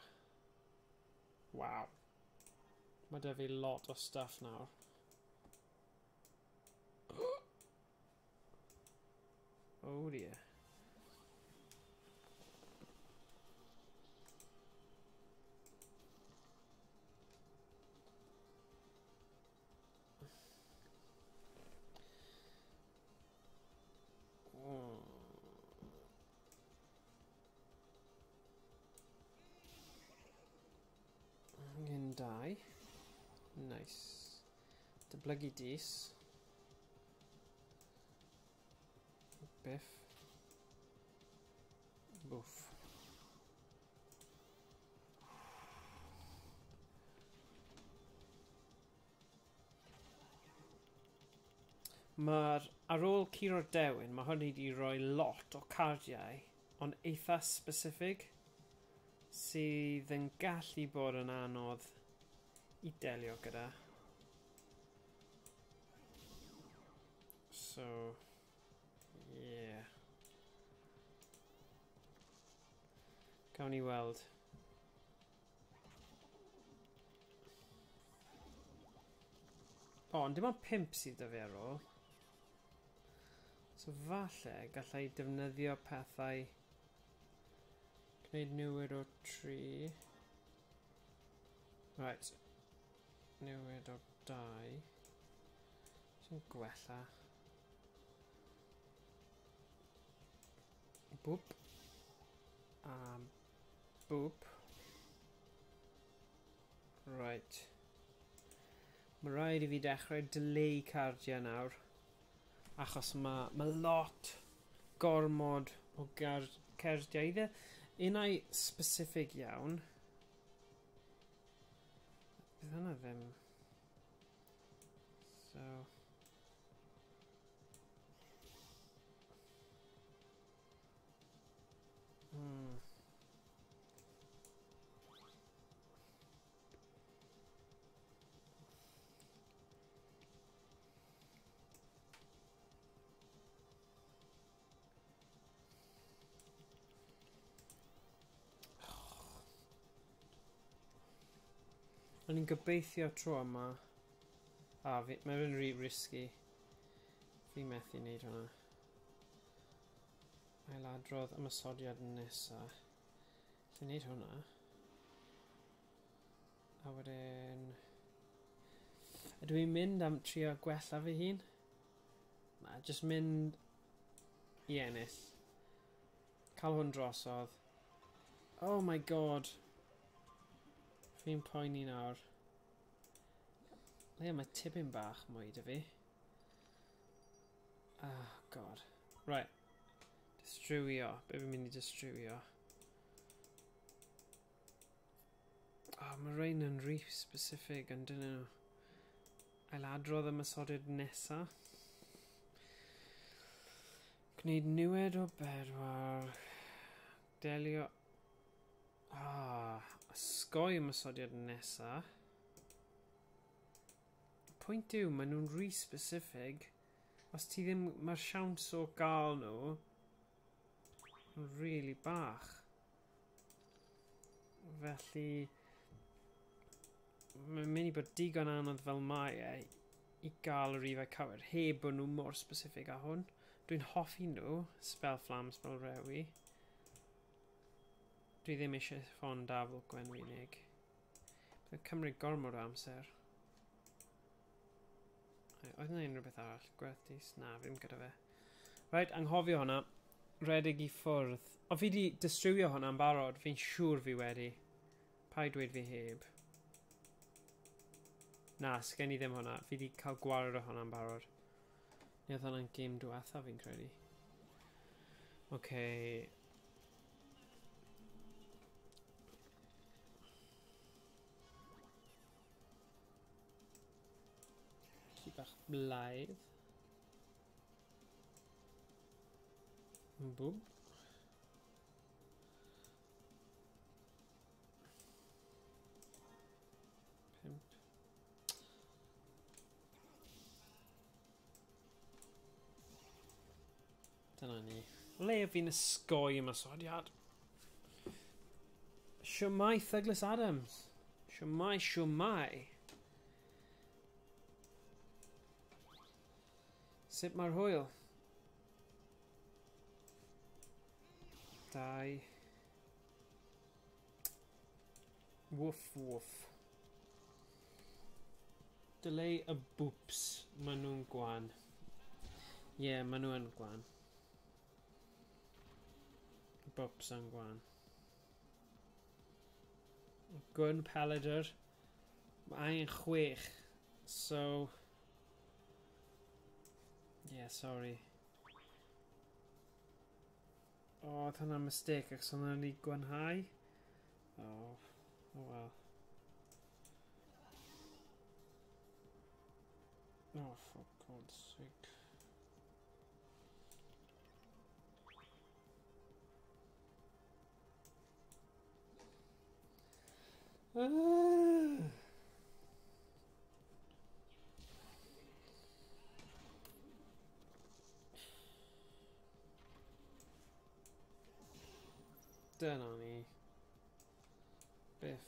Waw. Mae da fi lot o stuff nawr. Oh dear. I'm gonna die. Nice. Dyblygu dis. Biff. Boof. Mae'r, ar ôl curo'r dewin, mae hwn wedi rhoi lot o cardiau, ond eitha specific, sydd yn gallu bod yn anodd i delio gyda. So, yeah. Gawn ni weld. O, ond dim ond 5 sydd 'da fi ar ôl. So falle gallai defnyddio pethau gwneud newid o 3. Right. Newid o 2. Sy'n gwella. Boop. A boop. Right. Mae rhaid i fi dechrau delay cardiau nawr. Achos mae lot gormod o cardiau iddo. Unau specific iawn. Bydd hwnna ddim. So. O'n i'n gobeithio tro yma. A, mae fe'n rhy risky. Fi methu wneud hwnna. Ailadrodd ymosodiad nesa. Felly wneud hwnna. A wedyn... Ydw i'n mynd am trio gwella fy hun? Na, jyst mynd i ennill. Cael hwn drosodd. Oh my god. Fi'n poeni nawr. Le, mae tipyn bach mwy 'da fi. Oh god. Right. Distrywio. Be fi'n mynd i distrywio? Oh, mae rhain yn rhy specific yn dyn nhw. Ailadrodd ymosodiad nesa. Gwneud niwed o 4. Delio... Ah, osgoi ymosodiad nesa. Pwynt yw, maen nhw'n rhy specific. Os ti ddim... Mae'r siawns o gael nhw yn really bach. Felly... Mae'n mynd i bod digon anodd fel mae e i gael y rifau cywir, heb bod nhw mor specific â hwn. Dwi'n hoffi nhw, spell fflam, spell rewi. Dwi ddim eisiau ffon dafl gwenwynig. Bydd yn cymryd gormod o amser. Oedd yna unrhyw beth arall? Gwerthus? Na, fi ddim gyda fe. Right, anghofio hwnna. Rhedeg i ffwrdd. O, fi di distrywio hwnna'n barod. Fi'n siŵr fi wedi. Paid dweud fi heb. Na, sgen i ddim hwnna. Fi di cael gwared o hwnna'n barod. Ni oedd hwnna'n gêm diwetha fi'n credu. Okay. Ci bach blaidd. Bwb. Pump. Dyna ni. Le fi'n ysgoi ymosodiad. Shwmae Douglas Adams. Shwmae, shwmae. Sut mae'r hwyl? 2. Woof woof. Delay y boops. Maen nhw'n gwan. Ie, yeah, maen nhw yn gwan. Boops yn gwan. Gwn Pelidr. Mae angen 6. So... Yeah, sorry. Oh, oedd hwnna'n mistake achos oedd hwnna'n ei gwanhau. Oh, oh well. Oh, for God's sake. Dyna ni. Biff.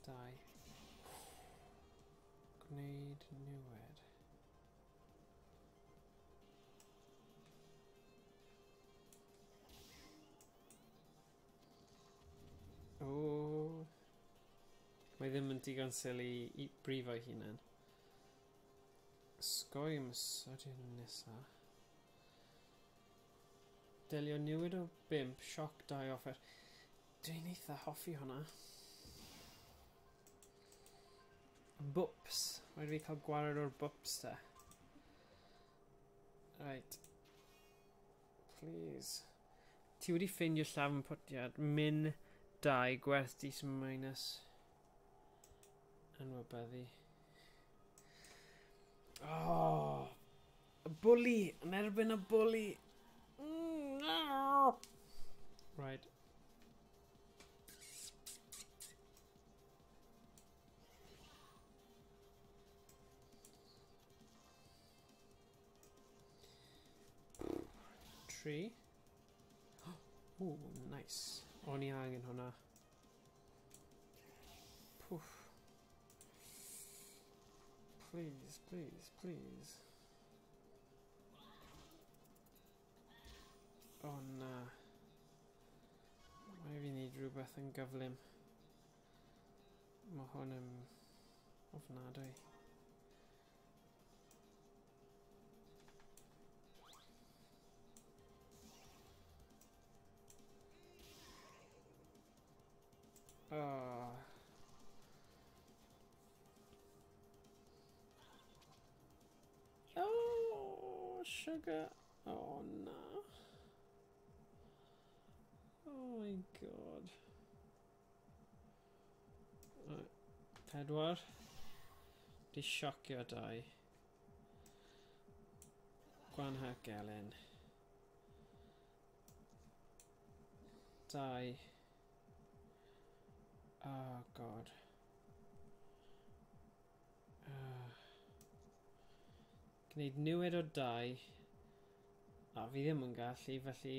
2. Gwneud niwed. O. Mae ddim yn digon silly i brifo hunan. Sgoi ymosodiad nesa. Delio niwed o 5, sioc 2 offer. Dwi'n eitha hoffi hwnna. Bwps. Rhaid fi cael gwared o'r bwps te. Right. Please. Ti wedi ffeindio llafn pwtiad. Min 2, gwerth dis minus. Anwybyddu. Oh! Y bwli! Yn erbyn y bwli! No! Right. Tree. Oh, nice. O'n i angen hwnna. Poof. Please, please, please. Oh na. Mae fi wneud rhywbeth yn gyflym. Mae hwn yn ofnadwy. Oh. Oh, sugar. Oh no. Oh my god. Right. 4. Di siocio 2. Gwanha gelyn. 2. Oh god. Gwneud niwed o 2. A fi ddim yn gallu, felly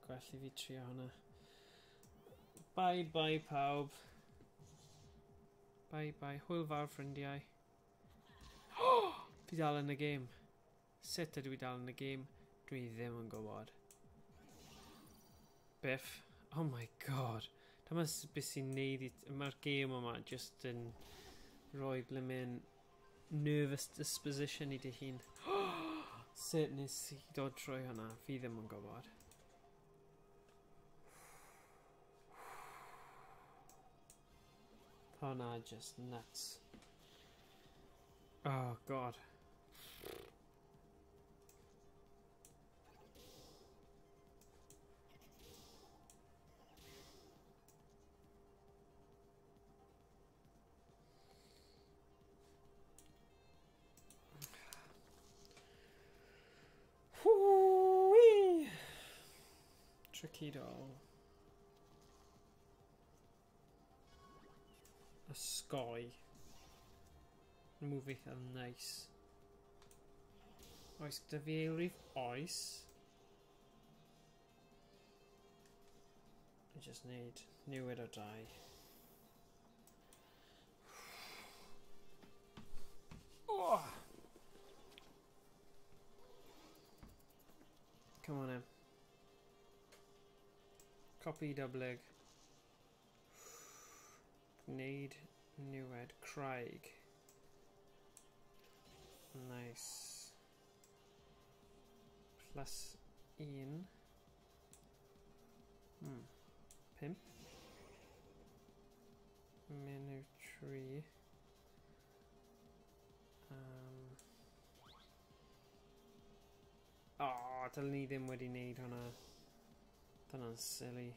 gwell i fi trio hwnna. Bye bye pawb. Bye bye. Hwyl fawr ffrindiau. Fi dal yn y gêm. Sut ydw i dal yn y gêm? Dwi ddim yn gwybod. Biff. Oh my god. Dyma beth sy'n neud i... Mae'r gêm yma just yn rhoi blimmin nervous disposition i dy hun. Sut nes i dod trwy hwnna? Fi ddim yn gwybod. Hwnna just nuts. Oh god. Whoo-wee! Tricky doll. A sky. Move eitha nice. Oes gyda fi eilrif? Oes. I just need newid o 2. Oh! Come on, Copi dyblyg. Gwneud niwed craig. Nice. Plus 1. 5. Menu 3. Oh, dylen ni ddim wedi wneud hwnna. Dyna'n silly.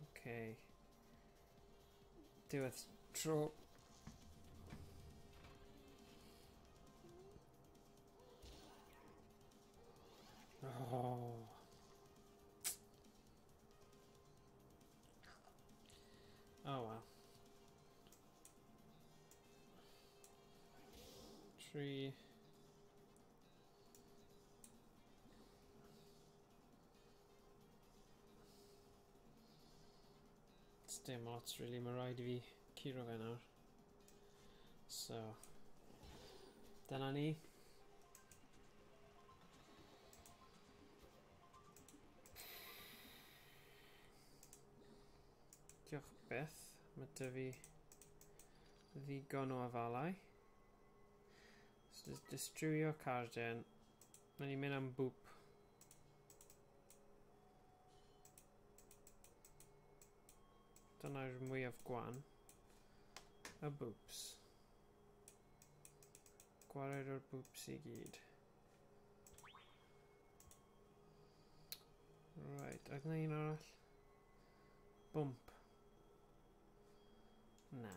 Okay. Diwedd tro. Oh. Oh well. 3. Dim ots really, mae rhaid i fi curo fe nawr. So, dyna ni. Diolch byth, mae dy fi ddigon o afalau. So, distrywio carden. Mae'n ni'n mynd am boop. Dyna'r mwyaf gwan. Y boops. Gwared o'r boops i gyd. Right, oedd na un arall? Bump. Na.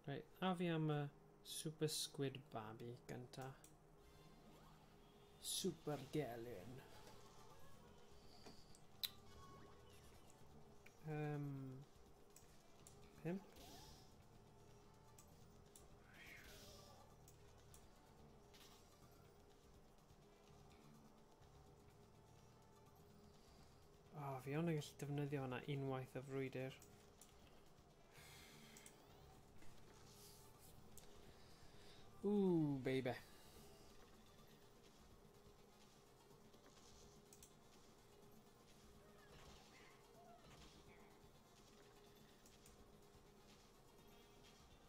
Right, a fi am y Super Squid Babi gynta. Super Gelyn. 5. Oh, fi ond yn gallu defnyddio hwnna unwaith y frwydr. Ooh, baby.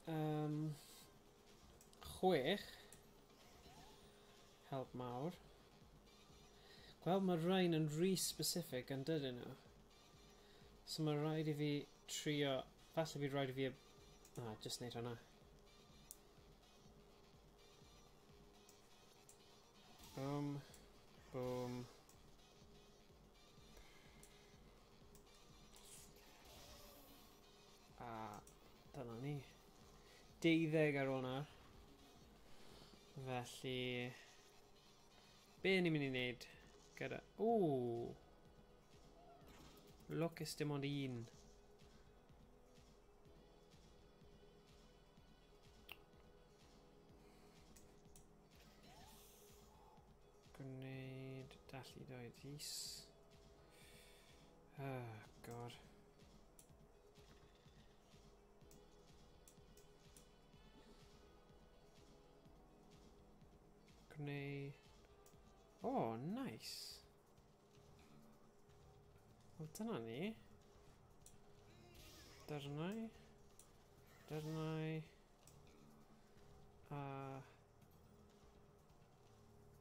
Um, 6. Help mawr. Gweld mae rhain yn rhy specific yn dydyn nhw. So mae rhaid i fi trio... Falle fi rhaid i fi... Ah, just neud hwnna. Boom. Boom. A dyna ni. 12 ar ôl nawr. Felly... Be ni'n mynd i wneud gyda... Ww! Lwcus dim ond un. Gwneud dallu doi ddys. Oh, God. Gwneud... Oh, nice. Wel, dyna ni. Dyrnau. Dyrnau. A...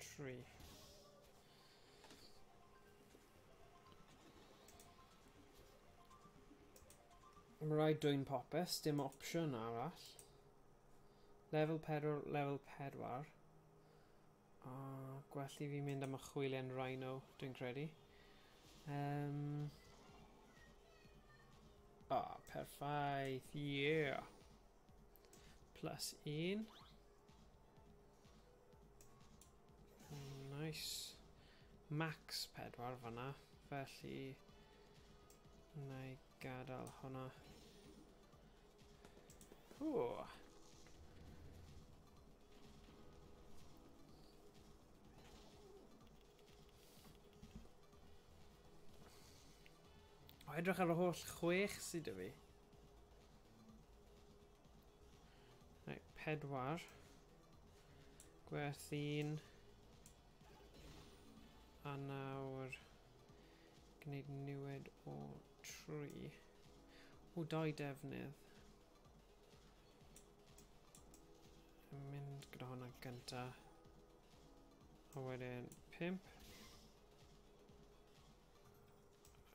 3. Mae rhaid dwyn popeth, dim opsiwn arall. Level 4, level 4. A gwell i fi mynd am y chwilen rhino, dwi'n credu. Ah, perffaith, yeah. Plus 1. Nice. Max 4 fanna, felly na i gadael hwnna. Ooh. O, edrych ar y holl 6 sydd 'da fi. 4. Gwerth 1. A nawr gwneud niwed o 3. O, 2 defnydd. Yn mynd gyda hwnna gynta. A wedyn 5.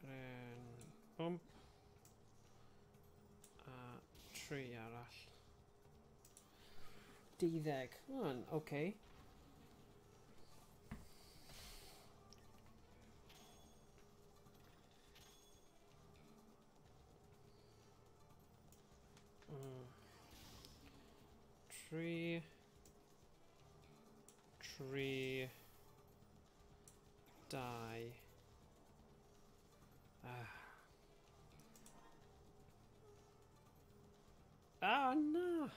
Wedyn 5. A 3 arall. 12. Hwnna'n oce. 3, 3, 2. Ah, na!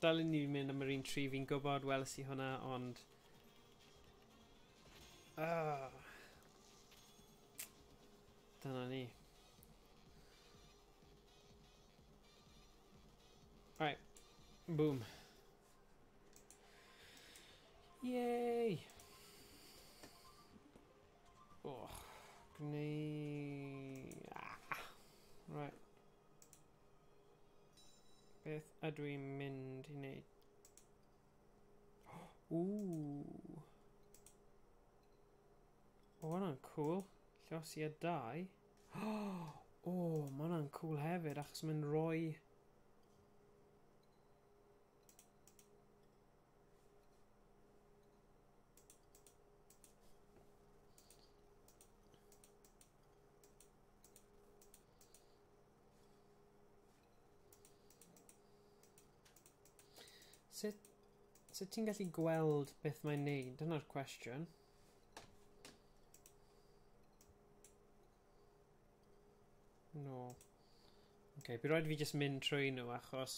Dal i ni mynd am yr un 3, fi'n gwybod, weles i hwnna, ond... Ah. Dyna ni. Right. Boom. Yay! Oh, gwneud... Ah. Right. Beth ydw i'n mynd i wneud? Ooh. O, hwnna'n cool. Llosi a 2. O, mae hwnna'n cool hefyd, achos mae'n rhoi... Sut ti'n gallu gweld beth mae'n neud? Dyna'r cwestiwn. No. Ok, bydd rhaid fi jyst mynd trwy nhw achos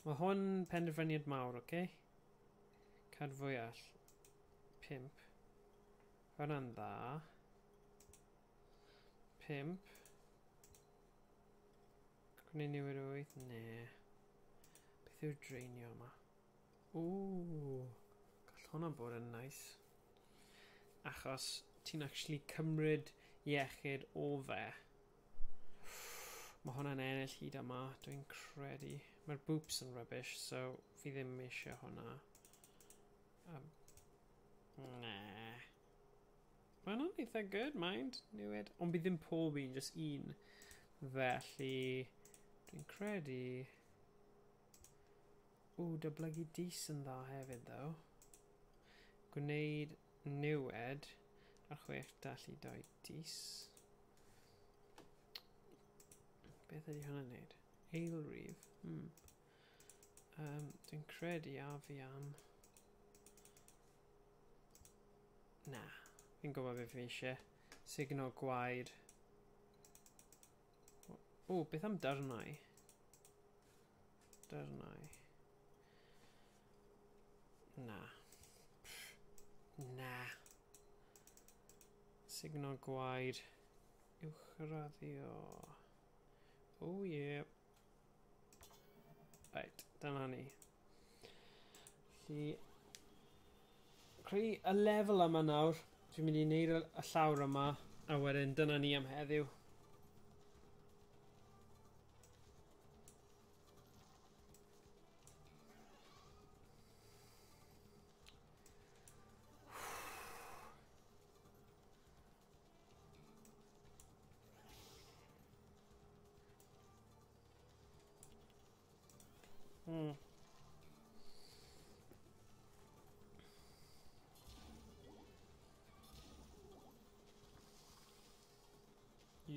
mae hwn penderfyniad mawr, ok? Cadfwyall. 5. Hwnna'n dda. 5. Gwneud newid 8? Ne. Beth yw'r draenio yma? Ooh, gall hwnna bod yn nice. Achos ti'n actually cymryd iechyd o fe. Mae hwnna'n ennill hyd yma, dwi'n credu. Mae'r boops yn rubbish, so fi ddim eisiau hwnna. Na. Mae hwnna'n eitha good, mind. Newid. Ond bydd ddim pob un, just un. Felly, dwi'n credu... O, dyblygu dis yn dda hefyd, though. Gwneud niwed ar 6 dallu 2 dis. Beth ydy hwnna'n neud? Eilrif. Dwi'n credu a fi am... Na. Fi'n gwybod beth fi eisiau. Signal gwaed. O, beth am darnau? Darnau. Na. Na. Signal gwaed. Uwchraddio. Oh yeah. Right, dyna ni. Felly, creu y lefel yma nawr. Dwi'n mynd i wneud y llawr yma, a wedyn dyna ni am heddiw.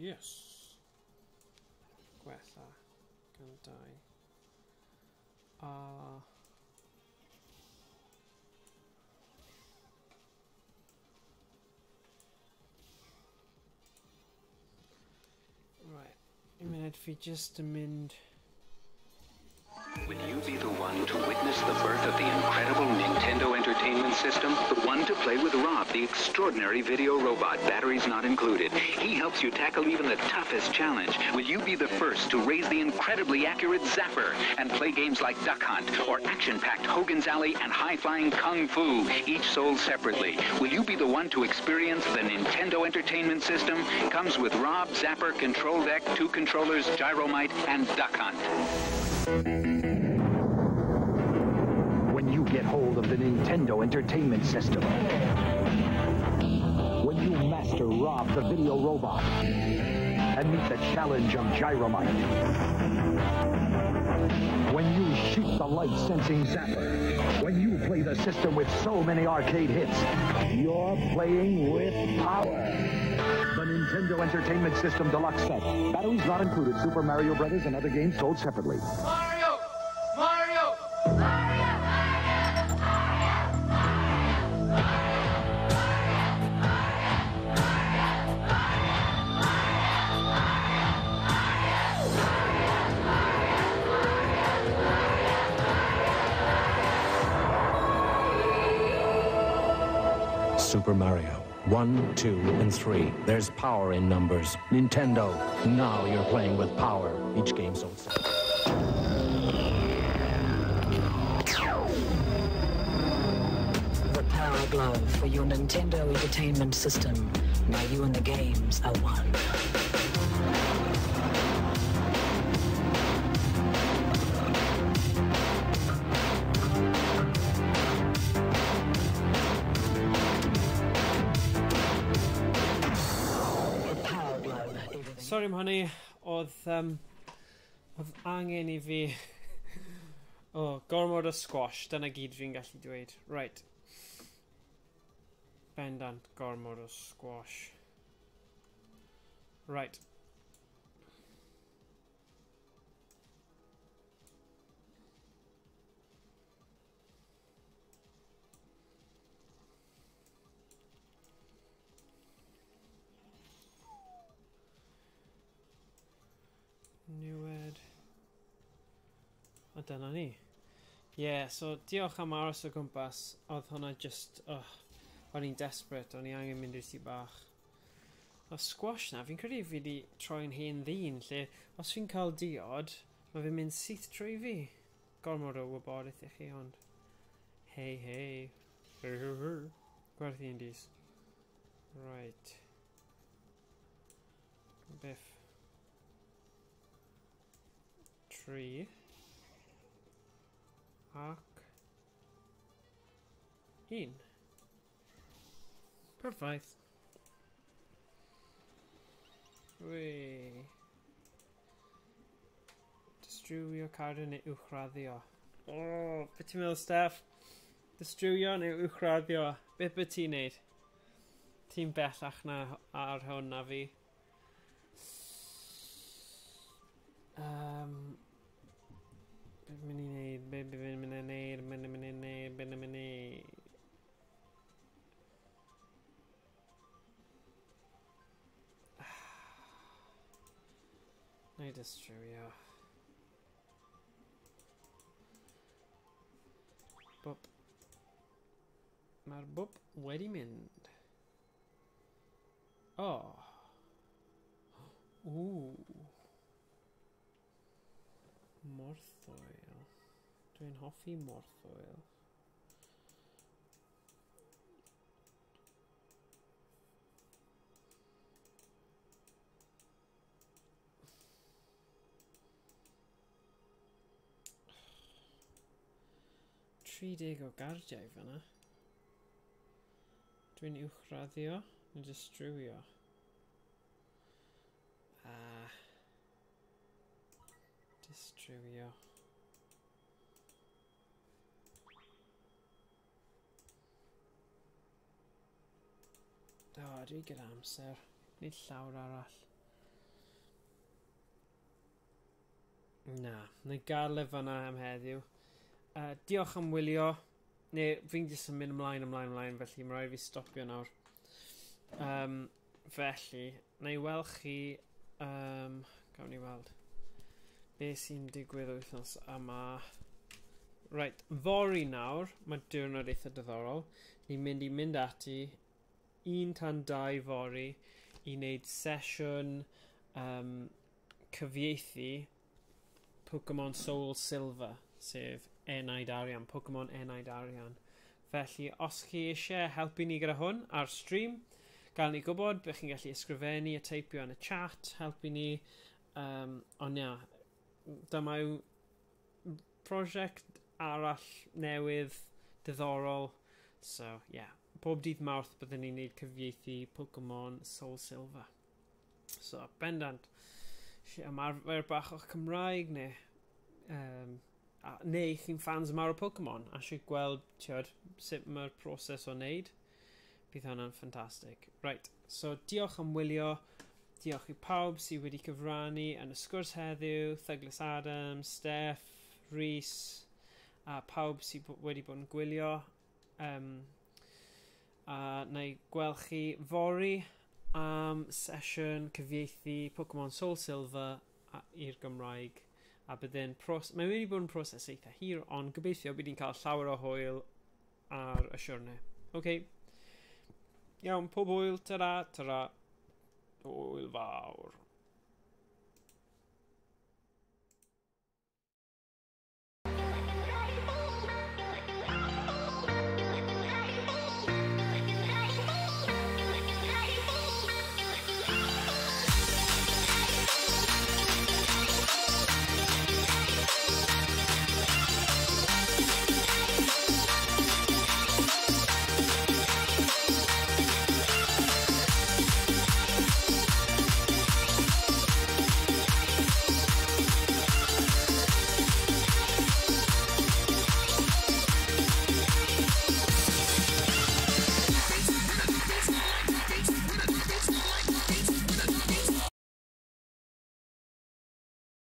Yes. Gwella gan 2. A right, un munud fi jyst yn mynd. Will you be the one to witness the birth of the incredible Nintendo Entertainment System? The one to play with Rob, the extraordinary video robot, batteries not included. He helps you tackle even the toughest challenge. Will you be the first to raise the incredibly accurate Zapper and play games like Duck Hunt or action-packed Hogan's Alley and high-flying Kung Fu, each sold separately? Will you be the one to experience the Nintendo Entertainment System? Comes with Rob, Zapper, Control Deck, 2 controllers, Gyromite, and Duck Hunt. When you get hold of the Nintendo Entertainment System, when you master Rob the video robot and meet the challenge of Gyromite, when you shoot the light-sensing Zapper, when you play the system with so many arcade hits, you're playing with power. The Nintendo Entertainment System Deluxe Set. Batteries not included. Super Mario Brothers and other games sold separately. Mario! Mario! Mario! Super Mario. 1, 2, and 3. There's power in numbers. Nintendo, now you're playing with power. Each game sold separately. The Power Glove for your Nintendo Entertainment System. Now you and the games are one. Sorry am hynny, oedd angen i fi gormod o squash, dyna gyd fi'n gallu dweud. Right. Bendant gormod o squash. Right. Newed. A dyna ni. Yeah, so diolch am aros o gwmpas. Oedd hwnna just... Oh, o'n i'n desperate, o'n i angen mynd i'r tŷ bach. O squash na, fi'n credu fi wedi troi'n hen ddyn, lle os fi'n cael diod, mae fi'n mynd syth trwy fi. Gormod o wybodaeth i chi, ond... Hei, hei. Hei, hei, hei. Gwerth un dis. Right. Biff. 3 ac 1. Perffaith. Wee. Distrywio cardyn neu uwchraddio. Oh, beth ti'n meddwl, Steph? Distrywio neu uwchraddio? Beth beth ti'n neud? Ti'n bellach na ar hwn na fi. Beth mynd i wneud? Beth mynd i wneud? Beth mynd i wneud? Beth mynd i wneud? Na i distrywio. Bop. Mae'r bop wedi mynd. Oh. Ooh. Morthoil. Dwi'n hoffi morthoil. 30 o gardiau fanna. Dwi'n uwchraddio neu distrywio. Ah. Distrywio. O, dwi gyda amser. Nid llawr arall. Na, na i gael e fanna am heddiw. Diolch am wylio. Neu, fi'n jyst yn mynd ymlaen, ymlaen, ymlaen, felly mae rhaid fi stopio nawr. Felly, na i weld chi... gawn ni weld. Be sy'n digwydd wythnos yma? Right, fory nawr, mae diwrnod eitha diddorol. Ni'n mynd i mynd ati 1 tan 2 fory i wneud sesiwn cyfieithu Pokemon Soul Silver, sef Enaid Arian, Pokemon Enaid Arian. Felly, os chi eisiau helpu ni gyda hwn ar stream, gael ni gwybod beth chi'n gallu ysgrifennu a teipio yn y chat, helpu ni. Ond ia, dyma yw prosiect arall newydd, diddorol. So, yeah. Pob dydd Mawrth byddwn ni'n gwneud cyfieithu Pokemon Soul Silver. So, bendant. Ymarfer bach o'ch Cymraeg neu chi'n fans mawr o Pokemon a eisiau gweld, tiod, sut mae'r proses o wneud. Bydd hwnna'n ffantastig. Right, so diolch am wylio. Diolch i pawb sydd wedi cyfrannu yn y sgwrs heddiw. Douglas Adams, Steph, Rhys, a pawb sydd wedi bod yn gwylio. A na i gweld chi fory am sesiwn cyfieithu Pokemon Soul Silver i'r Gymraeg. A byddai'n mae'n mynd i bod yn proses eitha hir, ond gobeithio bydd ni'n cael llawer o hwyl ar y siwrne. OK. Okay. Iawn, pob hwyl, ta-ra, ta-ra. Hwyl fawr.